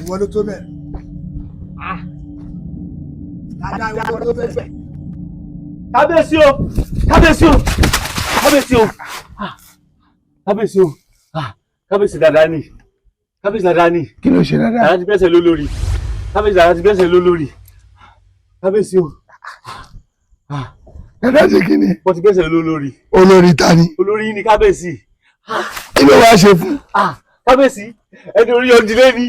Ìwọ ló tó bẹ́ẹ̀. Dáadáa, ìwọ ló tó bẹ́ẹ̀. Kábíyèsí o, kábíyèsí o, kábíyèsí o, kábíyèsí o, kábíyèsí dáadáa ni, kábíyèsí dáadáa ni. Kí ló ṣe dáadáa? Dáadáa ti gbẹ́sẹ̀ lólórí, kábíyèsí dáadáa ti gbẹ́sẹ̀ lólórí, kábíyèsí o. Dáadáa ṣe kí ni? Wọ́n ti gbẹ́sẹ̀ lólórí. Olórí ta ni? Olórí yín ni kábíyèsí. Kí ló wáá ṣe fún? Kábíyèsí, ẹni orí ọdílé ni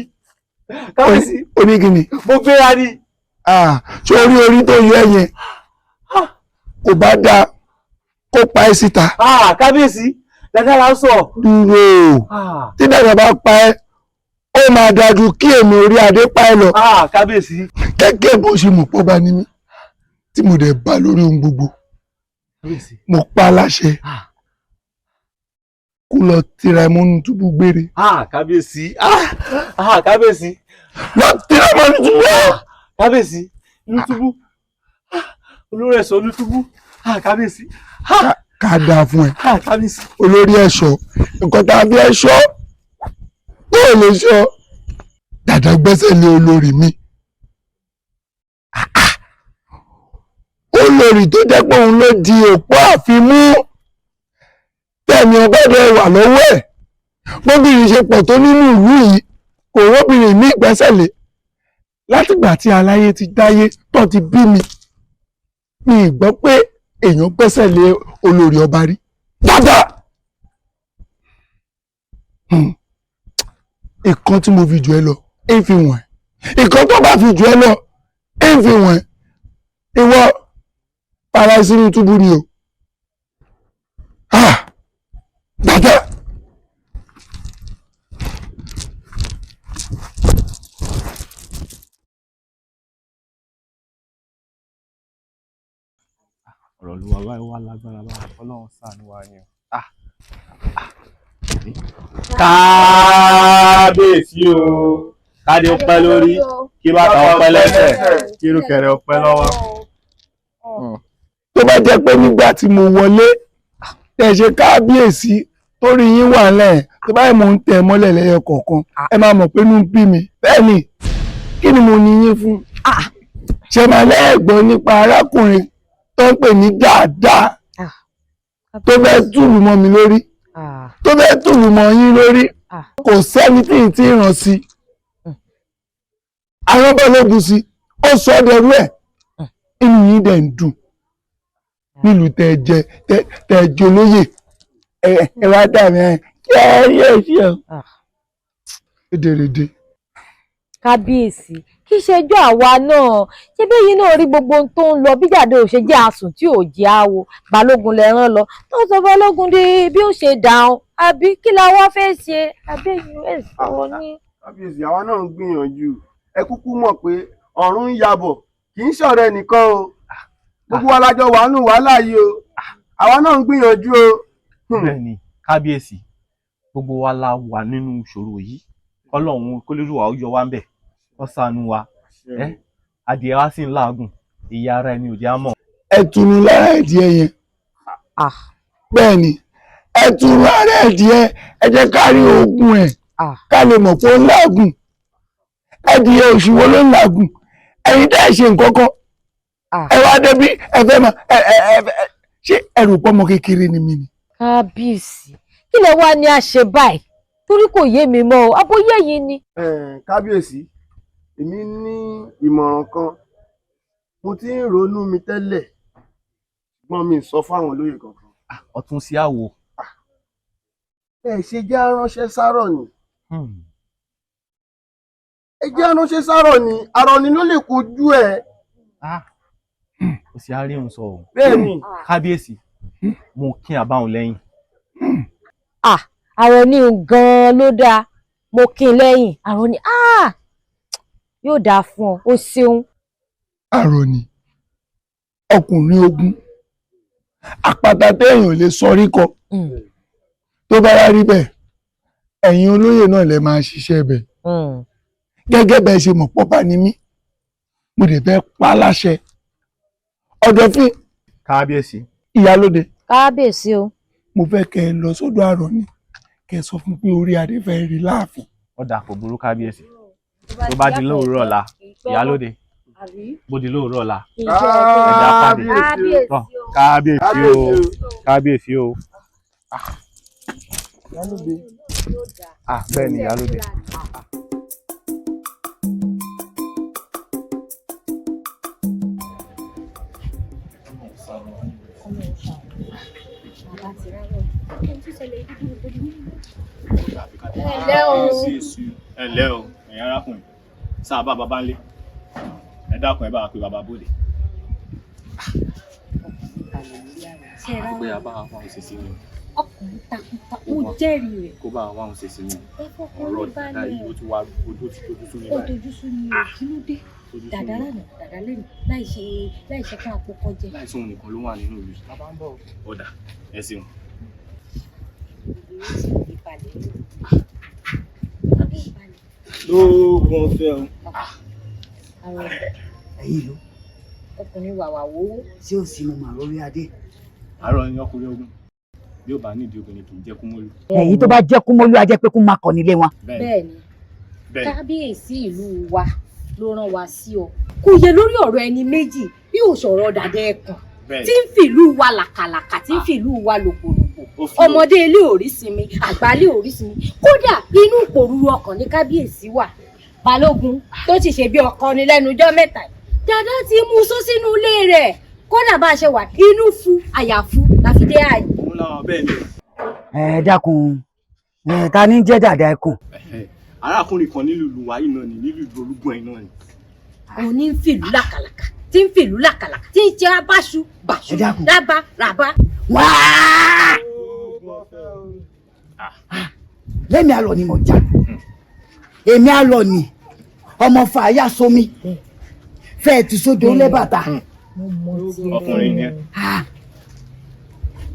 kábíyèsí. Oníkìní. Mo gbéra ni. Ṣé orí orí tó yọ ẹ yẹn kò bá dáa kó pa ẹ́ síta? Kábíyèsí, dáadáa la sọ. Dúró, tí dàgbà bá pa ẹ́, ó máa dájú kí èmi orí adé pa ẹ́ lọ. Kábíyèsí. Gẹ́gẹ́ bó ṣe mọ̀ pọ́ bá ní mí tí mo dẹ̀ bá lórí ohun gbogbo, mo pa á láṣẹ kó lọ tira ẹ mọ́nú túbú gbére. Kábíyèsí, kábíyèsí. Lọ tira ẹ mọ́nú túbú. Kábíyèsí, inú túbú, olórí ẹ̀ṣọ́ inú túbú, kábíyèsí. Ká dáa fún ẹ. Kábíyèsí. Olórí ẹ̀ṣọ́, nǹkan tá a fi ẹ̀ṣọ́ tó lè ṣọ́, dàdá gbẹ́sẹ̀ lé olórí mi. Olórí tó jẹ́ pé òun ló di òpó àfimú tẹ̀mí ọgọ́dọ̀ wà lọ́wọ́ ẹ̀, bóbìnrin ṣe pọ̀ tó nínú ìlú yìí, kò róbìnrin mi gbẹ́sẹ̀ lé. Látìgbà tí aláyé ti dáyé tó ti bí mi, mi ì gbọ́ pé èèyàn gbẹ́sẹ̀ lé olórí ọba rí. Dáadáa, ìkan tí mo fi jù ẹ lọ ń fi wọ̀n ẹ́, ìkan tó bá fi jù ẹ lọ ń fi wọ̀n ẹ́. Ìwọ para sínú túbú ni o. Dáadáa. Ọ̀rọ̀ ló wà báyìí, wà lágbára báyìí, Ọlọ́run ṣàánú wa ni o. Kábíyèsí o, kádé ó pẹ́ lórí, kí bàtà ó pẹ́ lẹ́sẹ̀, kí irúkẹ̀rẹ̀ ó pẹ́ lọ́wọ́. Tó bá jẹ́ pé nígbà tí mo wọlé tẹ̀ ṣe kábíyèsí torí yín wà lẹ́ẹ̀ tó báyìí mò ń tẹ̀ mọ́lẹ̀ lẹ́yọ kọ̀ọ̀kan, ẹ máa mọ̀ pé inú ń bí mi. Bẹ́ẹ̀ ni, kí ni mo ní yín fún? Ṣe máa lẹ́ẹ̀gbọ́n nípa arákùnrin tó ń pè ní dáadáa tó fẹ́ tùlù mọ́ mi lórí, tó fẹ́ tùlù mọ́ yín lórí? Kò sẹ́ni tí ì tí ì ràn sí àwọn balógun sí, ó sọ ọ́ dẹrú ẹ̀. Inú yín dẹ̀ ń dùn nílùú tẹ́ jẹ tẹ́ jẹ olóyè. Ẹ wá dà mí ẹ yẹ ṣe ọ rédèrèdè. Kábíyèsí, kì í ṣẹjọ́ àwa náà, ṣé bẹ́yìn náà rí gbogbo ohun tó ń lọ bí jàdé ò ṣe jẹ́ àsùn tí ò jẹ́ àwò, balógun lẹ́rán lọ tó sọ balógun dé bí ó ṣe dáhùn, àbí kí la wá fẹ́ ṣe? Àbí ẹ̀yìn ẹ̀ sọ̀rọ̀ ní. Kábíyèsí, àwa náà ń gbìyànjú. Ẹ kúkú mọ̀ pé ọ̀run ń yabọ̀, kì í ṣọ̀rẹ́ nìkan o. Gbogbo wa lájọ wà nù wàhálà yìí o, àwa náà ń gbìyànjú o. Bẹ́ẹ̀ni kábíyèsí, gbogbo wa la wà nínú ìṣòro yìí, Ọlọ́run kó lójú wa ó yọ wá ń bẹ̀, wọ́n ṣàánú wa. Adìẹ wa sì ń làágùn, ìyá ara ẹni ò jẹ́ á mọ̀. Ẹ tunu lára ẹdìẹ yẹn. Bẹ́ẹ̀ ni, ẹ tunu lára ẹdìẹ, ẹ jẹ́ ká rí oògùn ẹ̀ ká lè mọ̀ pé ó ń làágùn. Ẹdìẹ òṣìwò ló ń làágùn? Ẹ̀yin tẹ́ ẹ ṣe nǹkan kan, ẹ wá débi ẹ fẹ́ mọ ẹ ẹ ẹ ṣé ẹrù pọ́mọ kékeré ni mí ni. Kábíyèsí, kí lẹ wá ní a ṣe báyìí? Torí kò yé mi mọ́ o, abóyé yìí ni. Kábíyèsí, èmi ní ìmọ̀ràn kan. Mo ti ń ronú mi tẹ́lẹ̀, ṣùgbọ́n mi sọ fáwọn olóyè kankan. Ọ̀tún sí àwò. Ẹ ṣe jẹ́ aránṣẹ́ sárọ̀ ni. Ẹ jẹ́ aránṣẹ́ sárọ̀ ni, àrọ̀ ni ló lè kojú ẹ. Kò sí àárín sọ o. Bẹ́ẹ̀ni. Kábíyèsí, mo kí àbáwọn lẹ́yìn. Àrọ̀ ni gan-an ló dáa, mo kí n lẹ́yìn. Àrọ̀ ni yóò dáa fún ọ, o ṣeun. Àrọ̀ ni ọkùnrin ogun, Àpáta téèyàn ò lè sọrí kọ. Tó bá wá rí bẹ́ẹ̀, ẹ̀yin olóyè náà lè máa ṣiṣẹ́ bẹ̀. Gẹ́gẹ́ bẹ́ẹ̀ ṣe mọ̀ pọ́pá ni mí, mo dẹ̀ fẹ́ pa á láṣẹ. Ọ̀dọ̀fín. Kábíyèsí. Ìyálóde. Kábíyèsí o. Mo fẹ́ kẹ́ ẹ lọ sọ́dọ̀ Àrọ̀ní, kẹ́ ẹ sọ fún pé orí adé fẹ́ rí láàfin. Ó dà, kò burú kábíyèsí. Tó bá di lówùúrọ̀ ọ̀la, ìyálóde, bó di lówùúrọ̀ ọ̀la, ẹ̀dá pàdé. Kábíyèsí. Tọ́, kábíyèsí o, kábíyèsí o. Ah, bẹ́ẹ̀ ni ìyálóde. Ẹ ǹlẹ́ o. Ẹ ǹlẹ́ o, ẹ̀yin arákùnrin, sáà bá bàbá ńlé, ẹ dákun, ẹ bá wa pe bàbá bóde. Pé a bá wa wá òun ṣe sí ni. Ọkùnrin takuntakun, ó jẹ́rìí rẹ̀. Kó bá wa wá òun ṣe sí ni. Ẹ fọkàn Ọ̀rọ̀ yín dàda balẹ̀. yìí, ó ti wá ojú, ti dojú sú mi Ó báyìí. dojú sú mi o, kí ló dé? Dojú sú Dàdá mi. lánàá, dàdá lẹ́nu, láì ṣe láì ṣe ká àpòkọ jẹ. Láìsí òun nìkan ló wà nínú ìlú yìí. Ó dà, ẹ ṣeun. Lóògùn ọ̀fẹ́ o. Ẹ̀yin ìlú. Ọkùnrin wàwà wowó. Tí ò sí mo mà lórí adé. Àárọ̀ ni ọkùnrin ogun, bí ó bá nídìí obìnrin kì í jẹ́ kúmólú. Èyí tó bá jẹ́ kúmọ́lú, á jẹ́ pé kó má kọ nílé wọn. Bẹ́ẹ̀ni. Bẹ́ẹ̀ni. Kábíyèsí ìlú wa ló rán wa sí ọ. Kò yẹ lórí ọ̀rọ̀ ẹni méjì bí ò sọ̀rọ̀ dàdá ẹkùn Bẹ́ẹ̀ni. tí ń fìlú wa làkàlàkà, tí ń fìlú wa lògbòlògbò. Ó fi Ọmọdé ilé ò rí sinmi, àgbà ilé ò rí sinmi, kódà inú ìpòrúru ọkàn ní kábíyèsí wà. Balógun tó ti ṣe bí ọkọ ni lẹ́nu ọjọ́ mẹ́ta yìí, dàdá ti mú só sínú ilé rẹ̀. Kódà bá a ṣe wà, inú fu àyàfu la fi dé àyè. Òun làwọn, bẹ́ẹ̀ ni. Ẹ dákun, ẹ ta ní jẹ́ dàda ẹkùn? Ẹ̀hẹ́, arákùnrin kan nílùú ìlú wa yìí náà ni, nílùú ìlú olúgun ẹ̀ náà ni. Òun ní ń fìlú làkàlàkà, tí ń fìlú làkàlàkà, tí ń jẹ́ abáṣu bàṣu rábà rábà. Wáá! Lẹ́mi àlọ́ ni mo jà, èmi àlọ́ ni ọmọ fàáyà somi fẹ́ẹ̀ ti sódò lé bàtà. Ọkùnrin ni ẹ.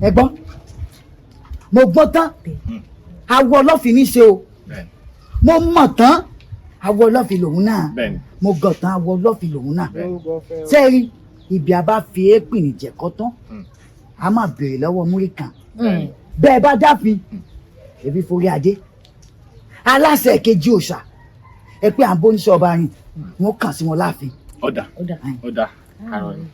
Ẹ gbọ́, mo gbọ́ tán, awọ ọlọ́fin ní í ṣe o. Mo mọ̀ tán, awọ ọlọ́fin lòun náà. Bẹ́ẹ̀ni. Mo gọ̀ tán, awọ ọlọ́fin lòun náà. Sẹ́ẹ̀rí ibi a bá fi éèpìn ìjẹ̀kọ́ tán, a máa béèrè lọ́wọ́ múrí kan. Bẹ́ẹ̀ bá dáfin, èmi forí adé aláṣẹ kejì òòṣà, ẹ pé à ń bóníṣẹ́ ọba rìn, wọ́n kàn sí wọn láàfin. Ó dà, ó dà, àrọ̀ ni.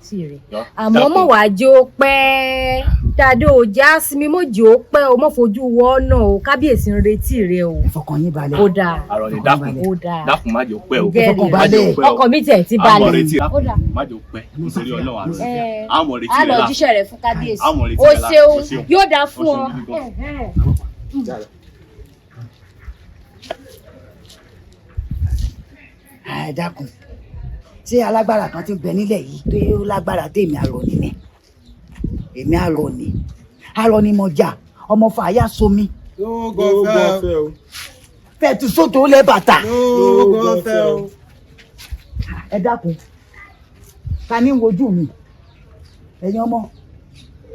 Yọ, Àmọ́ dákun. mọ̀ wá jẹ́ ó pẹ́ dáadé, ò já sinmi mọ̀ jẹ́ ó pẹ́ o, mọ̀ fojú wọ́ ọ̀nà o, kábíyèsí ń retí rẹ o. Ẹ fọkàn yín balẹ̀. Ó dáa. Àrọ̀ ni, dákun. Ó dáa. Dákun, má jẹ́ ó pẹ́ o. Jẹ́rìí Má jẹ́ ó rẹ. pẹ́ o. Ọkàn mi tiẹ̀ ti Àmọ̀ balẹ̀. retí rẹ. Ó dáa. Má jẹ́ ó pẹ́ nítorí Ọlọ́run, àrọ̀ ni. Ẹ, Àmọ̀ retí á rẹ lọ lá. jíṣẹ́ rẹ fún kábíyèsí. Àmọ̀ retí O rẹ lá. ṣeun. O ṣeun. Yóò dáa fún O ọ. ṣeun gidi gan. Ẹ̀hẹ́n. Ẹ dákun, ṣé alágbára kan ti ń bẹ nílẹ̀ yìí tó yẹ lágbára tèmi àrọ̀ ni ni èmi àrọ̀ ni, àrọ̀ ni mo jà, ọmọ fàáyà somi. Lóògùn ọ̀fẹ́ o. Fẹ̀tù sódò lẹ́ bàtà. Lóògùn ọ̀fẹ́ o. Ẹ dákun, ta ni ń wojú mi? Ẹ̀yin ọmọ,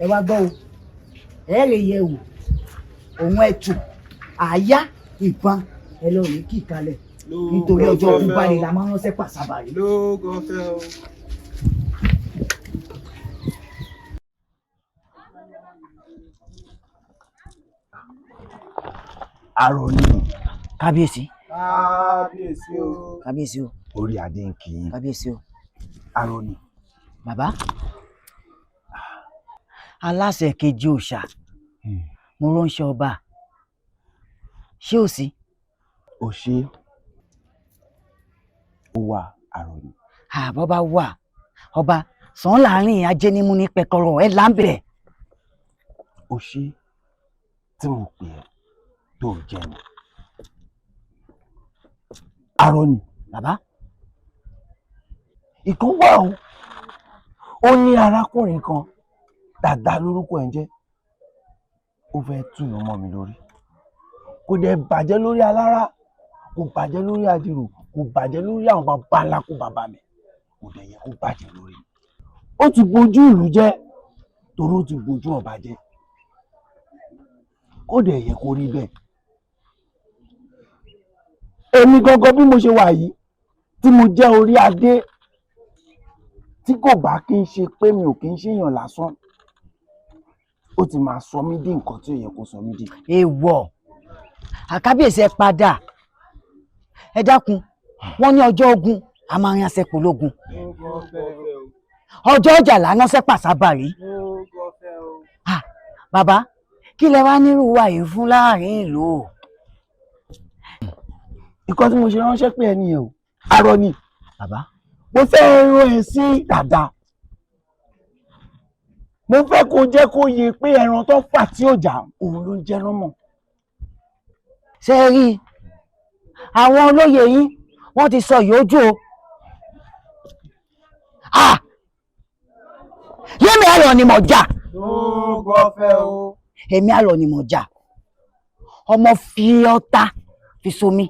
ẹ wá gbọ́ o, ẹ rè yẹ wò òun ẹtù àyà ìbọn, ẹ lọ rí kí kalẹ̀ nítorí ọjọ́ ọdún báyìí la máa ń ránṣẹ́ pàṣàbàrí. Lóògùn ọ̀fẹ́ o. Àrọ̀ ni. Kábíyèsí. Kábíyèsí o. Kábíyèsí o. Orí adé ń kì í. Kábíyèsí o. Àrọ̀ ni. Bàbá aláṣẹ kejì òòṣà, mo ránṣẹ́ ọba, ṣé ò sí? Ò ṣe ó wà, àrọ̀ ni. Àbọ̀ bá wà, ọba sàn láàrin ajé nímú ní pẹkọrọ ẹ láǹbẹ̀. Ò ṣe tí mo pè ẹ́ tó jẹ́ mi. Àrọ̀ ni. Bàbá. Ìkan wà o, ó ní arákùnrin kan, Dàda lórúkọ ẹ̀ ń jẹ́, ó fẹ́ tùnú mọ́ mi lórí. Kò dẹ̀ bàjẹ́ lórí alára, kò bàjẹ́ lórí àdìrò, kò bàjẹ́ lórí àwọn bàbá ńlá kó bàbá mi, kò dẹ̀ yẹ kó bàjẹ́ lórí mi. Ó ti bojú ìlú jẹ́. Torí ó ti bójú ọba jẹ́, kó dẹ̀ yẹ kó rí bẹ́ẹ̀. Èmi gangan bí mo ṣe wà yìí tí mo jẹ́ orí adé, tí kò bá kí n ṣe pé mi ò kí ń ṣèyàn lásán, ó ti máa sọ mí dí nǹkan tí ò yẹ kó sọ mí dí. Èèwọ̀, àkábíyèsí, ẹ padà, ẹ dákun. Wọ́n ní ọjọ́ ogun a máa ránṣẹ́ pológun, ọjọ́ ọjà là ń ránṣẹ́ pàṣábàrí. Bàbá, kí lẹ wá nírú wa yìí fún láàrin ìlú o? Nǹkan tí mo ṣe ránṣẹ́ pé ẹni yẹn o, arọ ni. Bàbá, mo fẹ́ rán ẹ sí dàda, mo fẹ́ kó jẹ́ kó yé pé ẹran tó fà tí ò jà òun ló ń jẹ́ lọ́mọ. Ṣe é rí i, àwọn olóyè yín wọ́n ti sọ yòójú o. Ah! Yémi àrọ̀ ni mo jà. Èmi àrọ̀ ni mo jà, ọmọ fi ọta fi somi,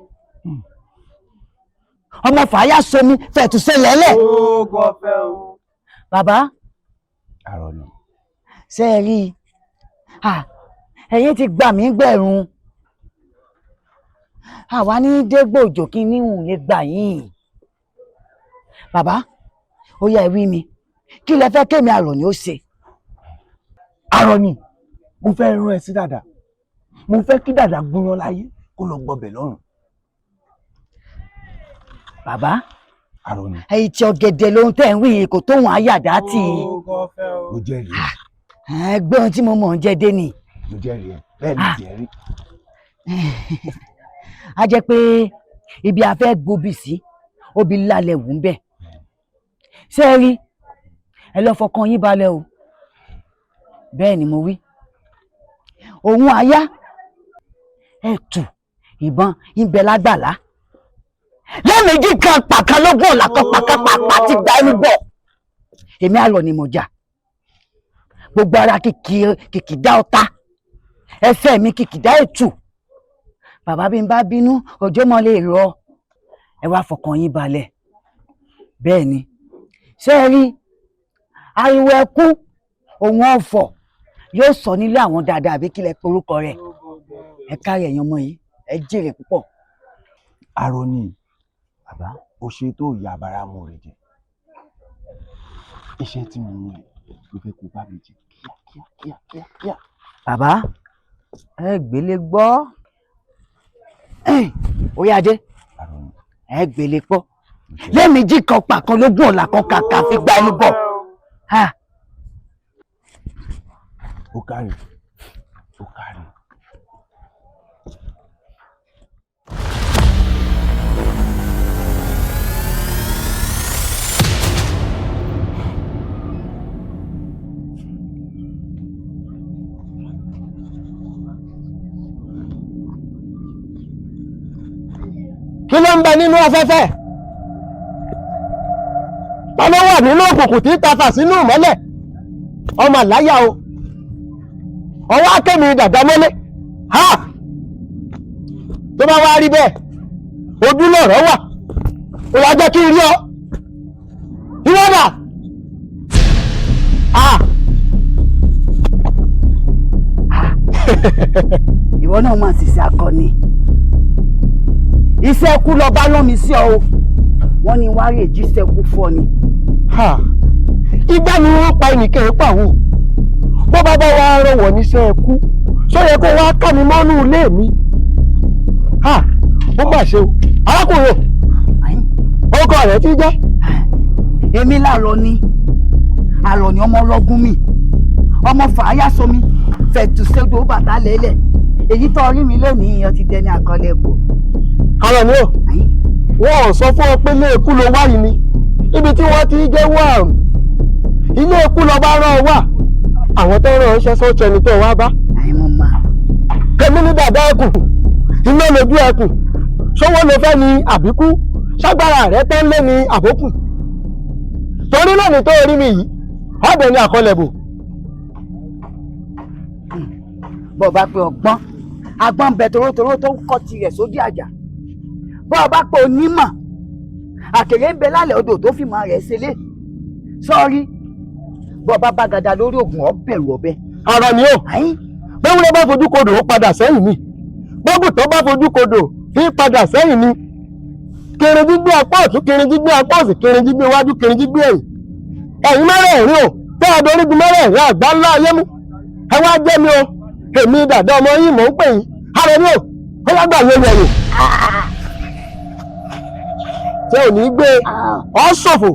ọmọ fàáyà somi fẹ̀tùsẹ̀ lẹ́lẹ̀. Bàbá, ṣe é rí i, ah, ẹ̀yin ti gbà mí gbẹ̀rún, àwa ní dégbòjò kí níhùn lè gbà yín. Bàbá, ó yá, ẹ wí mi, kí lẹ fẹ́ kémi àrọ̀ ni ó ṣe? Arọ ni, mo fẹ́ rán ẹ sí dàda, mo fẹ́ kí dàda gúnyán láyé kó lọ gbọbẹ̀ lọ́run. Bàbá, Arọ ni. ẹ̀yin tí ọ̀gẹ̀dẹ̀ lóhun tẹ́ ń wí yìí kò tóun àyàdá tì í. Mo jẹ́rìí ẹ. Ẹgbẹ́ ohun tí mo mọ̀ ń jẹ́ dé ni. Mo jẹ́rìí ẹ, bẹ́ẹ̀ ni tiẹ̀ rí. A jẹ́ pé ibi a fẹ́ gbóbi sí obì lálẹ́ wù ń bẹ̀. Ṣé ẹ rí, ẹ lọ́ fọkàn yín balẹ̀ o, bẹ́ẹ̀ ni mo wí. Òun àyá ẹ̀tù ìbọn ń bẹ lágbàlá lẹ́ẹ̀mejì kan pàkan lógún ọ̀la kan pàkan pàpà ti gba ẹnu bọ̀. Èmi àlọ́ ni mo jà, gbogbo ara kìkì kìkì dá ọ̀tá, ẹsẹ̀ mi kìkì dá ètù. Bàbá, bí n bá bínú ọjọ́ mọ́ lè rọ. Ẹ wá fọkàn yín balẹ̀. Bẹ́ẹ̀ ni. Ṣé ẹ rí, ariwo ẹkún òun ọ̀fọ̀ yóò sọ nílé àwọn dáadáa, àbí kílẹ̀ porúkọ rẹ̀. Ẹ kárí ẹ̀yin ọmọ yìí, ẹ jèrè púpọ̀. Arọ ni. Bàbá, ó ṣe tó ìyá abáramọ rẹ jẹ. Iṣẹ́ tí mo rán ẹ ló fẹ́ kó bá mi jẹ kíá kíá kíá kíá. Bàbá, ẹ gbélé gbọ́, orí adé, ẹ gbélé gbọ́ lẹ́ẹ̀mejì kan pàkan lógún ọ̀la kan kàkà fi gba ẹnu bọ̀. Ó kárí, ó kárí. Kí ló ń bẹ nínú afẹ́fẹ́? Ta ló wà nínú òkùnkùn tí ń tafà sínú ìmọ́lẹ̀? Ọmọ àláyà o, ọwọ́ akémi dàda mọ́lé. Ha, tó bá wá rí bẹ́ẹ̀, ojú lọ̀rọ̀ wà, ó wá jẹ́ kí n rí ọ. Ìwọ́dà ah. Ìwọ náà máa ṣiṣẹ́ akọni, iṣẹ́ kú lọ bá lómi sí ọ o. Wọ́n ní wá rè jíṣẹ́ kú fọ́ ni. Igbá ni wọ́n pa ẹnìkan ẹ̀ pàwọ́, bó bá bá wa rọwọ̀ níṣẹ́ ẹ̀kú ṣó yẹ kó wá ká mi mọ́nú ilé mi? Ó mà ṣe o, arákùnrin, ọkọ rẹ̀ ti jẹ́. Èmi làrọ ni, àrọ ni, ọmọ ọlọ́gún mi, ọmọ fàáyà somi fẹ̀tùsẹ́dọ̀ bàtà lélẹ̀. Èyí tó rí mi lónìí, ìyẹn ti dẹni àkọlẹ̀ bò. Ara ni o, wọn ò sọ fún ọ pé ilé ikú ló wá yìí ni, ibi tí wọ́n ti jẹ́wọ́ àrùn, ilé ikú lọ bá rán ọ wá. Àwọn tó rán ọ ṣẹ́ sọ́ọ̀tì ẹni tó wá bá. Kẹ́mi ní dàda ẹkùn, iná lójú ẹkùn, ṣọwọ́ ló fẹ́ ni àbíkú ṣágbára rẹ tán lé ní àbókù? Torí lónìí tó rí mi yìí, ọ̀bẹ ni àkọlẹ̀ bò. Bọ́ ọ bá pé ọgbọ́n agbọ́n bẹ torótoró tó ń kọ́ tirẹ̀ sójú àjà, bọ́ ọ bá pé onímọ̀ àkèré ń bẹ lálẹ́ odò tó fi mọ́ rẹ̀ ṣẹlẹ̀ sọ́ọ́rí. Bọ́ bá bá gada lórí ògùn, ọ bẹ̀rù ọ̀bẹ. Ara ni ó bẹ́wúrẹ́ bá fojú kodò, ó padà sẹ́yìn ni. Bọ́gùtàn bá fojú kodò, fi padà sẹ́yìn ni. Kiri gbígbé apá ọ̀tún, kiri gbígbé apá òsì, kiri gbígbé iwájú, kiri gbígbé ẹ̀yìn, ẹ̀yìn mẹ́rẹ̀ẹ̀rin o, tẹ́ ẹ dorígun mẹ́rẹ̀ẹ̀rin àgbá ńlá ayé mú. Ẹ wá jẹ́ mi o, èmi dàda ọmọ yín mò ń pè yín. Ara ni o, ó yá gbà yẹn yẹ̀yìn tí ò ní gbé ọ ṣòfò.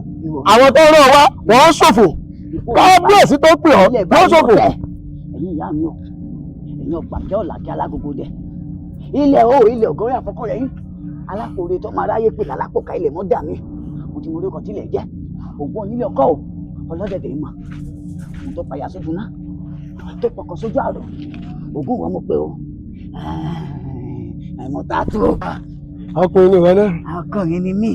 Àwọn tó rán wa, wọ́n ṣòfò. Kábíyèsí tó pè ọ́, wọ́n ṣòfò. Ẹ̀yin ìyá mi o, ẹ̀yin ọ̀pàkẹ́ ọ̀làkẹ́ alágogo dẹ ilẹ̀ o, ilẹ̀ ọ̀gọ́rẹ́ àfọkọ́ rẹ̀ yín alákòore tó máa ráyè pè lálápòká ilẹ̀ mọ́ dà mí. Mo ti mọ orí kan tilẹ̀ jẹ́ ògùn onílé ọkọ o, ọlọ́dẹ̀dẹ̀ ìmọ̀ mo tó payà sójú ná tó pọkàn sójú àrò ògùn wọn mo pé o, àìmọ̀ tá a tó. Ọkùnrin ni ìwọ náà. Ọkùnrin ni mí.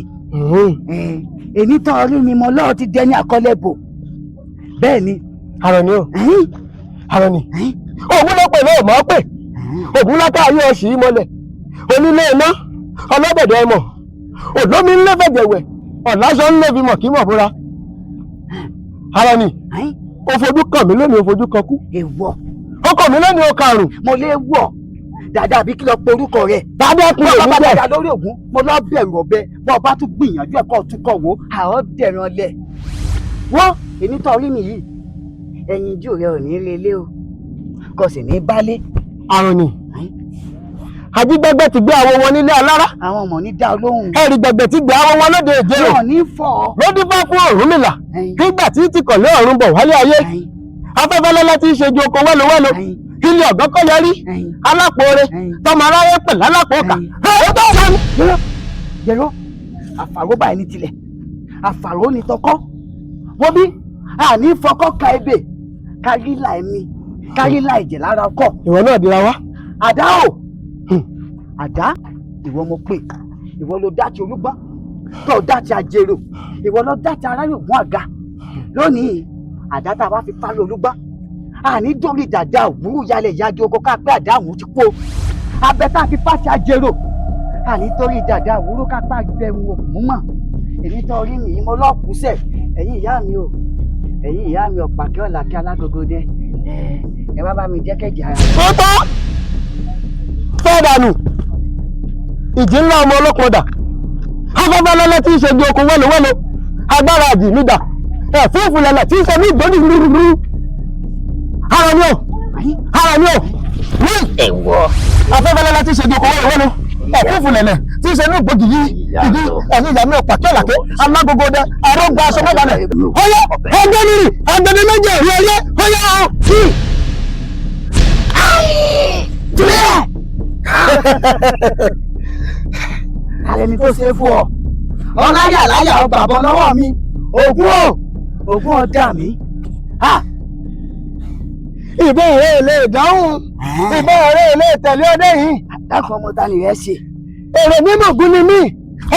Èmi tán orí mi mọ lọ́ọ̀ ti dẹni àkọlẹ́bò bẹ́ẹ̀ ni. Àrọ̀ ni o, àrọ̀ ni. Ògùn ló pè náà mọ́ pè ògùn látà ayé ọ̀sì yìí mọ́lẹ̀ onílé iná ọlọ́dẹ̀dẹ̀ ẹmọ̀ òlómi ńlẹ́ fẹ̀jẹ̀wẹ̀ ọ̀làṣọ ńlẹ́ fi mọ̀ kí mọ̀ fúnra. Àrọ̀ ni o, fojú kàn mí lónìí, o fojú kan kú. Èèwọ̀. Ó kàn mí lónìí, o karùn. Mo lè wọ̀ dàda àbí kí lọ pe orúkọ rẹ. Dàdá kú òun òun jẹ. Bàbá lórí ògún, mo lọ bẹ̀rù ọ̀bẹ. Bọ́ ọba tún gbìyànjú ẹ̀kọ́ túkọ̀ wò àwọn dẹ̀ràn lẹ̀. Wọ́n èmi tó rí mi yìí, ẹ̀yìn ijó rẹ ò ní relé o, kò sì ní bálé. Àrùn ni ajígbẹ́gbẹ́ ti gbé àwọn wọn nílé alára. Àwọn ọmọ ní dá olóhùn. Ẹ̀rì gbẹ̀gbẹ̀ ti gbé àwọn wọn lóde ìjẹrò. Wọn ní fọ. Lódì bá fún Ọ̀rúnmìlà nígbà tí ti kọ̀lé ọ̀run bọ̀ wálé ayé. Afẹ́fẹ́ lọ́lá ti ń ṣe ju oko wẹ́lowẹ́lo ilé ọ̀gán kọ́ yarí alápòore tọmọ aráyé pẹ̀lú alápòókà. Jẹ̀rọ àfàró báyìí ní tilẹ̀, àfàró ní tọkọ́. Wo bí àní fọkọ́ ka ebè kárí láì mi kárí láì jẹ̀ lára ọkọ̀. Ìwọ náà dira wá. Àdá o, àdá, ìwọ mo pè. Ìwọ ló dá ti olúgbọ́n tó dá ti àjèrò, ìwọ ló dá ti aráyògùn àga lónìí. Àdá tá a bá fi parí olúgbọ́n, àní dórí dàda òwúrú yálẹ̀ ìyájú oko ká pé àdá òun ti kó. Abẹ tá a fi fásitì àjèrò, àní torí dàda òwúrú ká pé àgbẹ̀rún òkú mọ̀. Èmi tó rí mi mo lọ́ọ̀kúsẹ̀. Ẹ̀yin ìyá mi o, ẹ̀yin ìyá mi ọ̀pàkẹ́ ọ̀làkẹ́ alágogo dẹ, ẹ wá bá mi jẹ́ kẹ́jẹ́ ara. Tó tọ́ fẹ́ dànù ìjì ńlá ọmọ ọlọ́kùn ọ̀dà afẹ́fẹ́ lọ́lẹ́ tí ń ṣe di okun wẹ́lowẹ́lo agbára àjì mi dà ẹ̀fúùfù lẹ̀lẹ̀ tí ń ṣe ní ìgbóni rúrúrú. Ara ni o, ara ni o. Ẹ̀wọ̀. Afẹ́fẹ́ lọ́lẹ́ tí ń ṣe di okun wẹ́lowẹ́lo ẹ̀fúùfù lẹ̀lẹ̀ tí ń ṣe ní ìgbógi yìí ìdí. Ẹ̀yìn ìyá mi ọ̀pàkẹ́ ọ̀làkẹ́ alágogo dẹ arógbá aṣọ mọ́balẹ̀ ọyọ́ ọgbẹ́ nírì agbẹni méjì ẹ̀rí ọyẹ́ ọyọ́ ọ̀. Ààrẹ ni tó ṣe é fún ọ ọláyà láyà ọgbà bọ lọ́wọ́ mi. Ògún o, ògún ọdá mi. Ìbọn rẹ lè dáhùn, ìbọn rẹ lè tẹ̀lé ọdẹ yìí. Dákun, ọmọ ta ni rẹ ṣe. Èrè mímọ̀gún ni mí,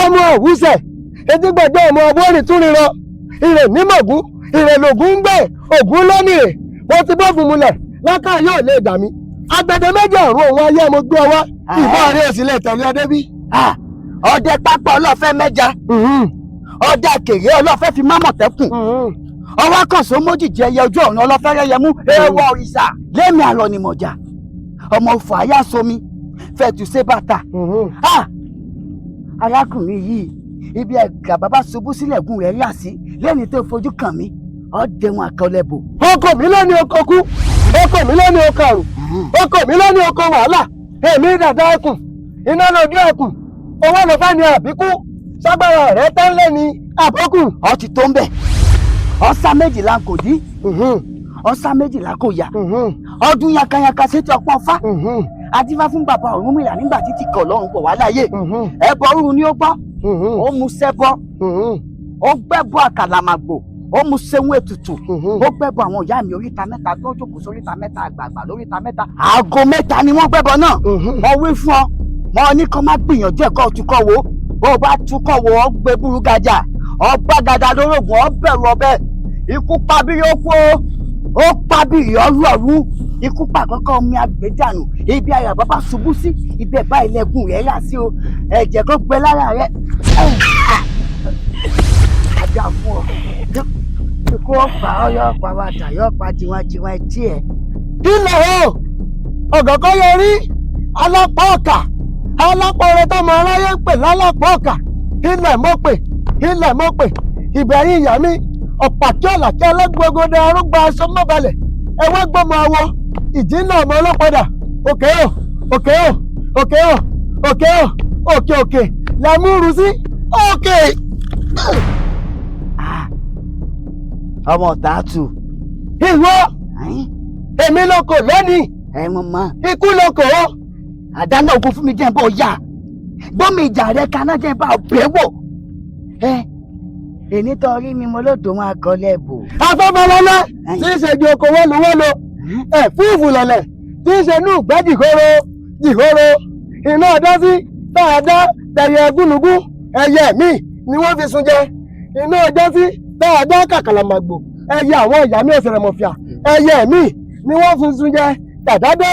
ọmọ òwúṣẹ̀ etígbẹ̀jọ́ ọmọ ọbọ̀rìn tún ríran. Ìrè mímọ̀gún, ìrè lògún ń gbé ògún lónìí. Mo ti bófin mulẹ̀ lákà yóò lè dà mí. Agbẹ̀dẹ méjì ọ̀run òun ayé mo gbé ọ wá. Ìbọn rẹ sì lè tẹ̀lé ọdẹ bí. Ọdẹ pápá ọlọ́fẹ́ mẹ́ja, ọdẹ kèrè ọlọ́fẹ́ fi mámọ̀tẹ́kùn, ọwọ́ kànṣó mójìjì ẹyẹ ojú ọ̀run ọlọ́fẹ́ rẹ́yẹ mú ewọ òrìṣà lẹ́mí àrọ̀ ni mọ̀jà ọmọ òfò àyà somi fẹ̀tù ṣe bàtà. Arákùnrin yìí, ibi ẹ̀gà bàbá ṣubú sílẹ̀ gùn rẹ̀ rà sí lẹ́ni tó fojú kàn mí ọ̀dẹ̀wọ̀n àkọlẹ̀bò. Ọkọ mi lóní oko kú, ọkọ mi lóní oko àrùn, ọkọ mi lóní oko wàhálà. Èmi dàda ẹkùn iná lójú ẹkùn owó ló fẹ́ ní àbíkú sábàrà rẹ̀ tán lé ní àbókù. Ọ ti tó ń bẹ̀. Ọ̀sá méjìlá kò dí, ọ̀sá méjìlá kò yá, ọdún yankanyanka sétí ọpọ́n fá adífá fún bàbá Ọ̀rúnmìlà nígbà tí ti kọ̀ lọ́rùn pọ̀ wá láyé. Ẹbọ rúru ni ó gbọ́, ó mu sẹ́bọ, ó gbẹ́bọ àkàlàmàgbò, ó mu sẹ́wọ́n ètùtù, ó gbẹ́bọ àwọn ìyá mi oríta mẹ́ta tó jókòó sóríta mẹ́ta àgbààgbà lóríta mẹ́ta. Aago mẹ́ta ni wọ́n gbẹ́bọ náà. Wọ́n wí fún ọ, wọn ní kó má gbìyànjú ẹ̀kọ́ tukọ̀ wo. Bó o bá tukọ̀ wo, ọ gbé burú gajà, ọ bá gada lórógùn, ọ bẹ̀rù ọbẹ̀. Ikú pabiri ó kú o, ó pabiri ọlọ́run. Ikú pa àkọ́kọ́ omi àgbéjànù. Ibi ayọ̀ bàbá ṣubú sí ibẹ̀ bá ilẹ̀kùn rẹ̀ rà sí o. Ẹ̀jẹ̀ kó gbẹ lára rẹ̀. Ajá fún ọ. Ikú ọ̀pá ọyọ́ ọ̀pá wa dà yọ̀ pa tiwantiwa etí ẹ̀. Ilẹ̀ o, ọ̀gọ̀kọ́ yọrí alápá ọ̀kà, alápá ọ̀rẹ́ tọmọ aráyé ń pè lálápá ọ̀kà. Ilẹ̀ mọ́ pè, ilẹ̀ mọ́ pè, ìbẹ̀yìn ìyá mi, ọ̀pàkí ọ̀làkí ọlọ́gbọ̀gbọ̀dẹ arúgbó aṣọ mọ́balẹ̀, ẹwẹ́ gbọ́mọ awọ, ìjì ńlá ọmọ ọlọ́padà, òkè o, òkè o, òkè o, òkè o, òkè òkè, lẹ́múrú sí, òkè. Ọmọ tààtù. Ìwọ, èmi lóko lónìí. Ẹ mọ mọ. Ikú lóko o. Àdáná ogun fún mi jẹ́ ń bọ̀ yá. Gbọ́mi ìjà rẹ kaná jẹ́ ń bá ọbẹ̀ wò. Ẹ èní tó rí mi mo lódò wọn akọlẹ̀ bò. Afẹ́fẹ́lẹ́lẹ́ tí í ṣe ju oko wọ́lọ́wọ́lọ́, ẹ̀fúùfù lẹ̀lẹ̀ tí í ṣe inú ìgbẹ́ jìhóró jìhóró, iná ọdọ́ sí tá a dá tẹ̀yẹ gúnugún, ẹyẹ mi ni wọ́n fi sun jẹ, iná ọjọ́ sí tá a dá kàkàlàmàgbò, ẹyẹ àwọn ìyá mi ọ̀sẹ̀rẹ̀mọ̀fìà, ẹyẹ mi ni wọ́n fi sun jẹ, tàdádé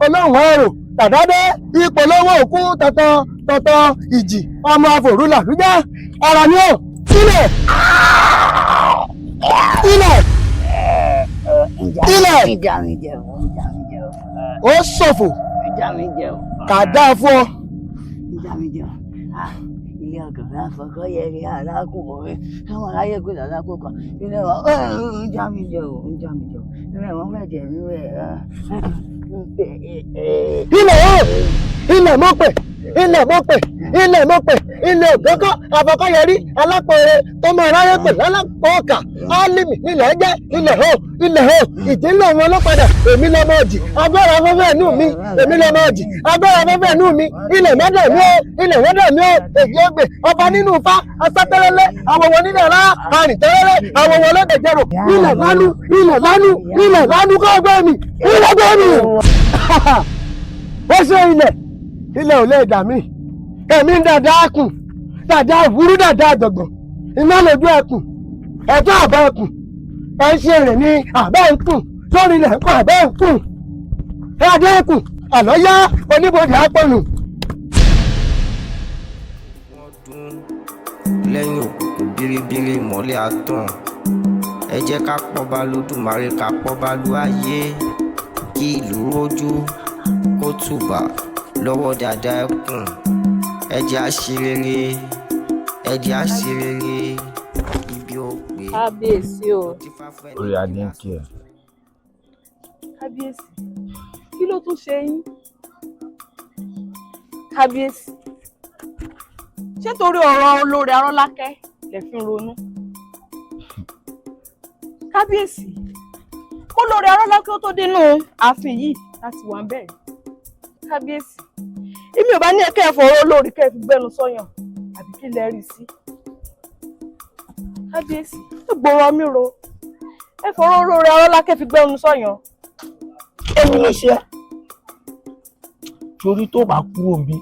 olóhùn ẹrù, tàdádé ipò lọ́wọ́ òkú tọ̀tọ̀ tọ̀tọ̀ ìjì ọmọ àfòrúlà lújá, ara ni ó sílẹ̀ ilẹ̀ ilẹ̀ ó ṣòfò kà dáa fún ọ. Ilé ọkùnrin àfọkọ́ yẹri arákùnrin àwọn aráyé gbé lọ́lákùnkàn ilé wọn ń já mi jẹ o ń já mi jẹ o ilé wọn mẹjẹ mi wẹ. Ilẹ̀ o, ilẹ̀ mọ̀ pé, ilẹ̀ mọ̀ pé, ilẹ̀ mọ̀ pé, ilẹ̀ ògbókọ́ àfọkọ́yẹrí alápẹ̀rẹ̀ tọmọ aráyé pè lálápọ̀ ọkà álímì nílẹ̀ jẹ́ ilẹ̀ o, ilẹ̀ o, ìdílé wọn ọlọ́padà èmi lọ́mọ ọ̀jì agbára afẹ́fẹ́ inú mi, èmi lọ́mọ ọ̀jì agbára afẹ́fẹ́ inú mi, ilẹ̀ mọ́dọ̀ mi o, ilẹ̀ mọ́dọ̀ mi o, èyí ọgbẹ̀ ọba nínú ifá asátẹ́lẹ́lẹ́ àwọ̀wọ̀ nílẹ̀ rá arìntẹ́lẹ́lẹ́ àwọ̀wọ̀ lọ́dẹ̀jẹ̀rò ilẹ̀ lánú, ilẹ̀ lánú, ilẹ̀ lánú kọ́ ọgbẹ́ mi, ilẹ̀ gbẹ́ mi. Ó ṣe ilẹ̀, ilẹ̀ ò lè dà mí, èmi ń dàda ẹkùn, dàda òwúrú, dàda àjọ̀gbọ̀n, iná lójú ẹkùn, ẹ̀tọ́ àbá ẹkùn, ẹ̀ ń ṣe èrè ní àbẹ́ ń kùn, sórí ilẹ̀ ń kọ́ àbẹ́ ń kùn, ẹ̀ adé ẹkùn, àlọ́ yá oníbodè apọ̀nù. Lẹ́yìn òkùnkùn biribiri ìmọ́lẹ̀ á tàn. Ẹ jẹ́ ká pọ́ba lódùmarè, ká pọ́ba lu ayé, kí ìlú rójú kó tùbà lọ́wọ́ dàda ẹkùn. Ẹ jẹ́ á ṣe rere, ẹ jẹ́ á ṣe rere, ibi ò pé. Kábíyèsí o. Orí adé ń kí ẹ. Kábíyèsí, kí ló tún ṣe yín? Kábíyèsí, ṣé torí ọ̀rọ̀ olórí Arọ́lákẹ́ lẹ fi ń ronú? Kábíyèsí, kó lórí Arọ́lákẹ́ ó tó dénú ààfin yìí láti wà ń bẹ̀rẹ̀. Kábíyèsí, èmi ò bá ní ẹ̀kẹ́ ẹ̀fọ̀rọ̀ olórí kẹ́ ẹ fi gbẹ́nu sọ́yàn, àbí kí lẹ rí sí? Kábíyèsí, ẹ gbọ́rọ̀ mi ro, ẹ fọ̀rọ̀ olórí Arọ́lákẹ́ fi gbẹ́nu sọ́yàn. Èmi ló ṣe é torí tó bá kúrò níbí,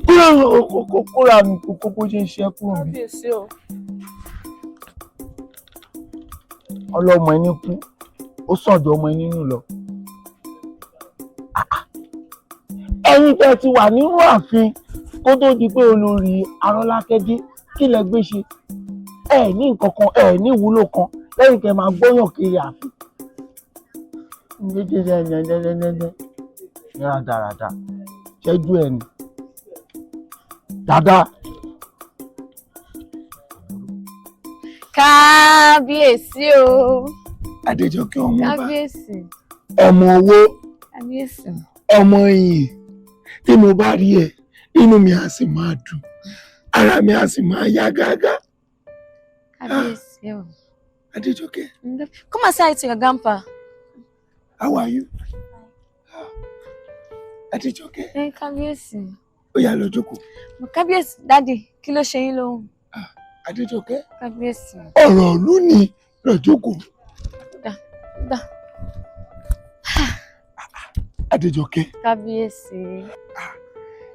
kúrò kóra mi kókó bó ṣe ń ṣe kúrò níbí. Kábíyèsí o. Ọlọ́mọ ẹni kú, ó sàn ju ọmọ ẹni nù lọ. Ẹ̀yin tẹ́ ti wà nínú ààfin kó tó di pé olórí Arọ́lákẹ́ dé, kí lẹ gbé ṣe? Ẹ ní nǹkan kan, ẹ ní ìwúlò kan lẹ́yìn kẹ́ máa gbọ́yàn kiri ààfin. Ní rádaràda ṣẹ́jú ẹ̀ ni dáadáa. Kábíyèsí o. Adéjọkẹ́ ọmọ ọba. Kábíyèsí. Ọmọ owó. Kábíyèsí. Ọmọ iyì, tí mo bá rí ẹ inú mi á sì máa dùn, ara mi á sì máa yá gágá. Kábíyèsí o. Adéjọkẹ́. Come and say hi to your grandpa. How are you? Adéjọkẹ́. Ẹ kábíyèsí. Ó yá lọ jókòó. Kábíyèsí, dádì, kí ló ṣe yín lóhùn? Adéjọkẹ́. Kábíyèsí. Ọ̀rọ̀ ìlú ni, lọ jókòó. Dà dà. Adéjọkẹ́. Kábíyèsí.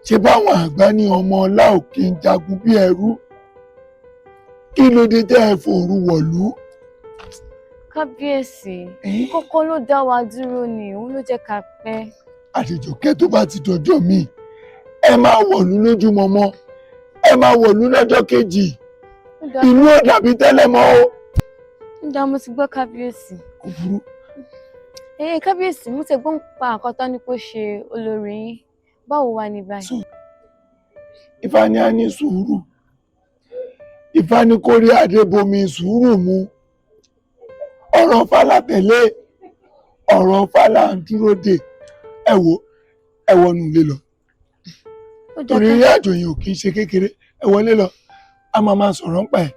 Ṣé báwọn àgbà ní ọmọ ọlá ò kí ń jagun bí ẹrú? Kí ló dé tẹ́ ẹ fòru wọ̀lú? Kábíyèsí, kókó ló dá wa dúró ni, òun ló jẹ́ ká pẹ́. Adéjọkẹ́, tó bá ti dọjọ́ mi, ẹ máa wọ̀lú lójúmọmọ, ẹ máa wọ̀lú lọ́jọ́ kejì. Ìlú ò dàbí tẹ́lẹ̀ mọ́ o. Ń dá, mo ti gbọ́, kábíyèsí. Kò burú. Ee, kábíyèsí, mo ti gbọ́n pa àkọ́tọ́ ní kó ṣe olórí yín. Báwo wà ní báyìí? Ifá ní a ní sùúrù. Ifá ní kó rí adé bomi sùúrù mu. Ọ̀rọ̀ Fálà tẹ̀lé, ọ̀rọ̀ Fálà ń dúró dè. Ẹ wo, ẹ wọnú ilé lọ. Ó dáa. Torí ìrìn àjò yìí ò kì í ṣe kékeré. Ẹ wọlé lọ, a máa máa sọ̀rọ̀ ń pa ẹ̀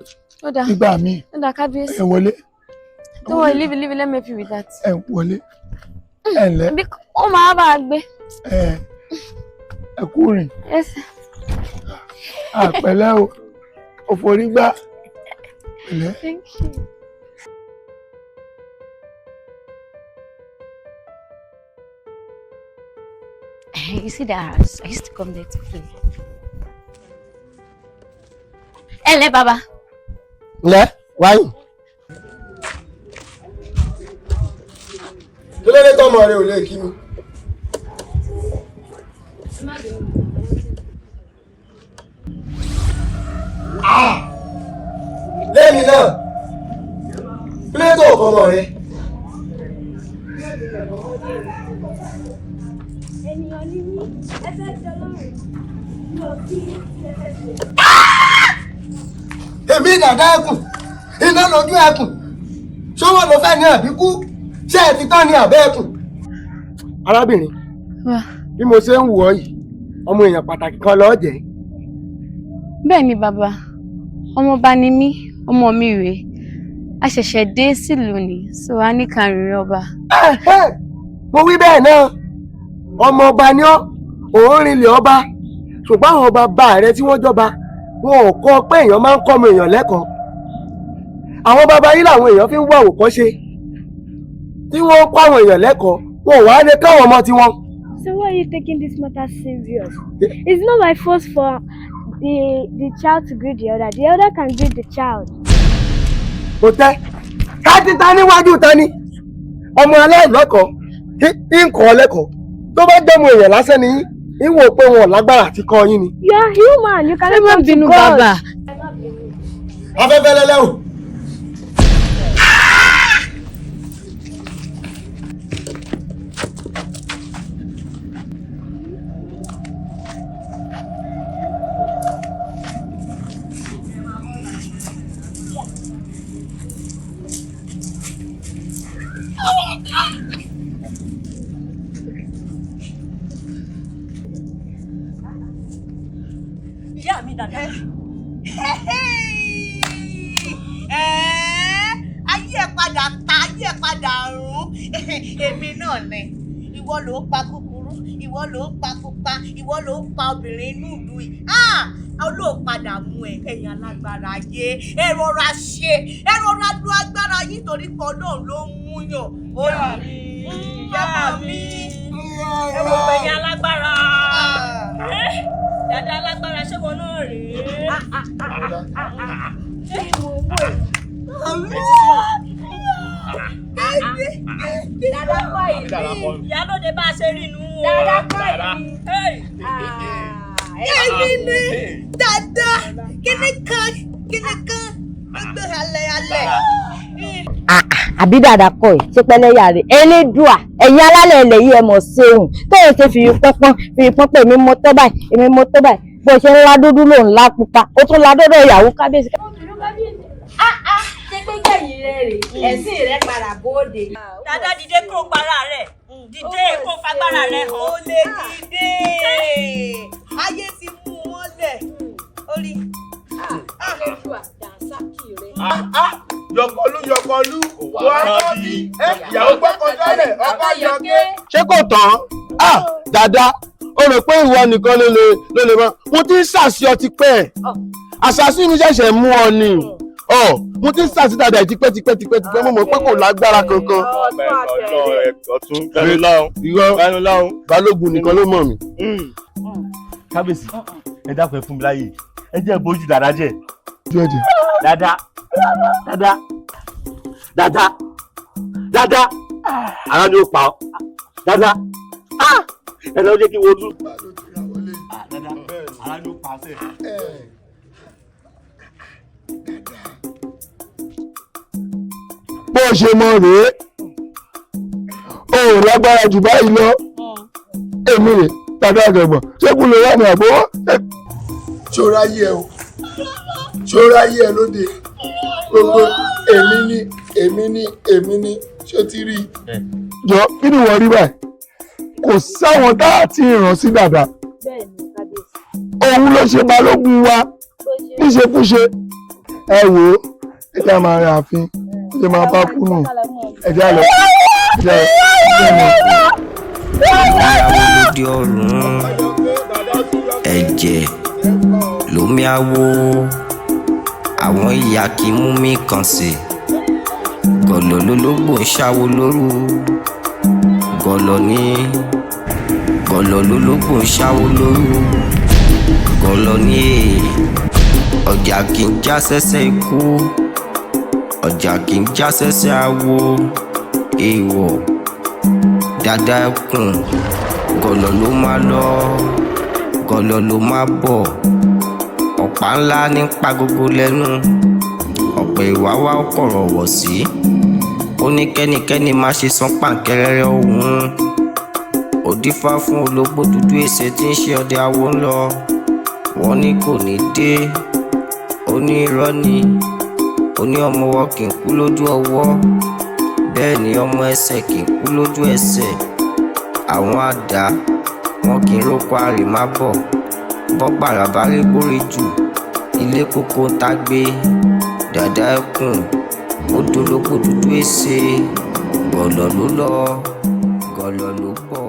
Ó dáa. nígbà míì. Ó dáa, kábíyèsí. Ẹ wọlé. Don't worry, leave it, leave it, let me help you with that. Ẹ wọlé, ẹ ǹlẹ́. Bí ó máa bá a gbé. Ẹ ẹ kú rìn. Yes. Àpẹ̀lẹ́ o, ò forí gbá, pẹ̀lẹ́. Thank you. You see that house? I used to come there to play. Ẹ ǹlẹ́, bàbá. Ǹlẹ́ wáyé. Kí ló dé tọmọ rẹ ò lè kí mi. Lẹ́yìn náà, kí ló dé tó ọkọ ọmọ rẹ. Ènìyàn ní mí, ẹ fẹ́ ṣe ọlọ́run mi ò kí ẹ fẹ́ ṣe. Èmi dàda ẹkùn, iná lójú ẹkùn, ṣọwọ́ ló fẹ́ ní àbíkú, ṣé ẹ ti tán ní àbẹ́ ẹkùn. Arábìnrin, bí mo ṣe ń wù ọ́ yìí, ọmọ èèyàn pàtàkì kan lọ́ọ́ jẹ́. Bẹ́ẹ̀ ni bàbá, ọmọọba ni mí, ọmọ mi rèé. A ṣẹ̀ṣẹ̀ dé sílùú ni, so a ní ká rìnrìn ọba. Mo wí bẹ́ẹ̀ náà, ọmọ ọba ni ọ́, òun rinlẹ̀ ọba, ṣùgbọ́n àwọn bàbá rẹ tí wọ́n jọba, wọn ò kọ́ pé èèyàn máa ń kọ́ ọmọ èèyàn lẹ́kọ̀ọ́. Àwọn bàbá yìí làwọn èèyàn fi ń wá àwòkọ́ṣe tí wọ́n ń kọ́ àwọn èèyàn lẹ́kọ̀ọ́, wọn ò wá lè káwọn ọmọ tiwọn. So why are you taking this matter serious? It's not my fault for the child to greet the elder. The elder can greet the child. Kò tẹ́ ká ti ta níwájú ta ni ọmọ aláìlẹ́kọ̀ọ́ ń kọ́ lẹ́kọ̀ọ́, tó bá jẹ́mu èèyàn lásán ni yín wò pé wọn ò lágbára àti kọ́ yín ni. You are human. You cannot Ẹ má come to bínú, God. bàbá. Afẹ́fẹ́ lẹ́lẹ́ o. Ìyá mi dàda. Ayé ẹ padà ta, ayé ẹ padà rún. Èmi náà ni ìwọ ló ń pa kúkúrú, ìwọ ló ń pa pupa, ìwọ ló ń pa obìnrin inú ìlú yìí. Ah, olóòpadà mú ẹ. Ẹ̀yin alágbára ayé, ẹ rọra ṣe, ẹ rọra lo agbára yín, torí pé Ọlọ́run ló ń múyàn. Ó ní ìyá mi. Ẹ wò pẹ̀yìn alágbára. Dàda alágbára, ṣé wọn náà rèé? Ṣé mo wò ẹ́? Dàda kọ́ ìlú. Ìyálóde, bá a ṣe rí inú o. Dàda kọ́ ìlú. Èmi ni dada kíní kan kíní kan gbogbo alẹ́ alẹ́. Àbí dàda kọ ẹ ṣe pẹ̀lẹ́yà rẹ? Elédùà, ẹ̀yin alálẹ̀ ilẹ̀ yìí, ẹ mọ̀ ṣeun tó o ṣe fìrí pọnpọn fìrí pọnpọn. Èmi mo tó báyìí, èmi mo tó báyìí. Bó ṣe ń lá dúdú ló ń lá pupa, ó tún la dọ́dọ̀ ìyàwó kábíyèsí. Ṣé pé gbẹ̀yìn rẹ rè ẹ̀sìn rẹ padà bóde. Dàda, dìde kó para rẹ̀, dìde kó fagbára rẹ̀ hàn. Ó lè dìde, ayé ti mú wọn lẹ̀ orí. Elédùà, dànsákì rẹ. Yọkọlú yọkọlú wà á bí ìyàwó gbọ́kànjálẹ̀ ọkọ yọké. Ṣé kò tán? Ah, dada, o rò pé ìwọ nìkan ló lè mọ mo ti ń ṣàṣì ọ ti pẹ́, àṣàṣì mi ṣẹ̀ṣẹ̀ mú ọ ni ọ. Mo ti ń ṣàṣì dada yìí tipẹ́ tipẹ́ tipẹ́ tipẹ́, mo mọ̀ pé kò lágbára kankan. Ọ̀tún gbẹnu lọ́hùn. Irọ́, balógun nìkan ló mọ̀ mí. Kábíyèsí, ẹ dákun, ẹ fún mi láàyè, ẹ jẹ́ bójú dàda jẹ́. Dada, dada, dada, dada, ara ni ó pa ọ́, dada. Ah, ẹ lọ jẹ́ kí n wojú. Dada, ara ni ó pa sẹ́ẹ̀. Bó ṣe mọ rèé, o ò lágbára jù báyìí lọ. Èmi rè tàbí àgbẹ̀gbọ̀n, ṣé kú lè wà ní àbọ̀wọ́? Ṣọ́ra yí ẹ o, ṣọ́ra yí ẹ lóde gbogbo. Èmi ni, èmi ni, èmi ni. Ṣó ti rí i? Jọ, kí ni wọ́n rí báyìí? Kò sáwọn tá a ti ràn sí dàda. Òun ló ṣe balógun wa níṣekúṣe. Ẹ wò ó, ẹ jẹ́ máa rìn ààfin, ẹ jẹ́ máa bá kú nù, ẹ jẹ́ àlọ́, ẹ jẹ́ àlọ́. Awo lóde ọ̀run, ẹ̀jẹ̀ lómi awo, àwọn ìyá kì í mú mi kàn sí. Gọ̀lọ̀ lológbò ń ṣáwo lóru, gọ̀lọ̀ ní gọ̀lọ̀ lológbò ń ṣáwo lóru, gọ̀lọ̀ ní èè. Ọjà kì í já sẹ́sẹ́ ikú, ọjà kì í já sẹ́sẹ́ awo, èèwọ̀. Dàda ẹkùn, gọ̀lọ̀ ló máa lọ, gọ̀lọ̀ ló máa bọ̀. Ọ̀pá ńlá ní pa gbogbo lẹ́nu, ọ̀pẹ̀ ìwà wa kọ̀rọ̀ wọ̀ sí. Ó ní kẹ́nikẹ́ni má ṣe san pàǹkẹ́rẹ́rẹ́ òun. Ó dífá fún ológbò dúdú èsè tí ń ṣe ọdẹ awo ń lọ. Wọ́n ní kò ní dé, ó ní irọ́ ni. Ó ní ọmọ ọwọ́ kì í kú lójú ọwọ́, bẹ́ẹ̀ ni ọmọ ẹsẹ̀ kì í kú lójú ẹsẹ̀. Àwọn àdá wọn kì í róko àrèmábọ̀. Bọ́gbàrà bá rí gbórí jù, ilé kókó ń tágbé. Dàda ẹkùn, ó dológbò dúdú èsè. Gọ̀lọ̀ ló lọ, gọ̀lọ̀ ló bọ̀.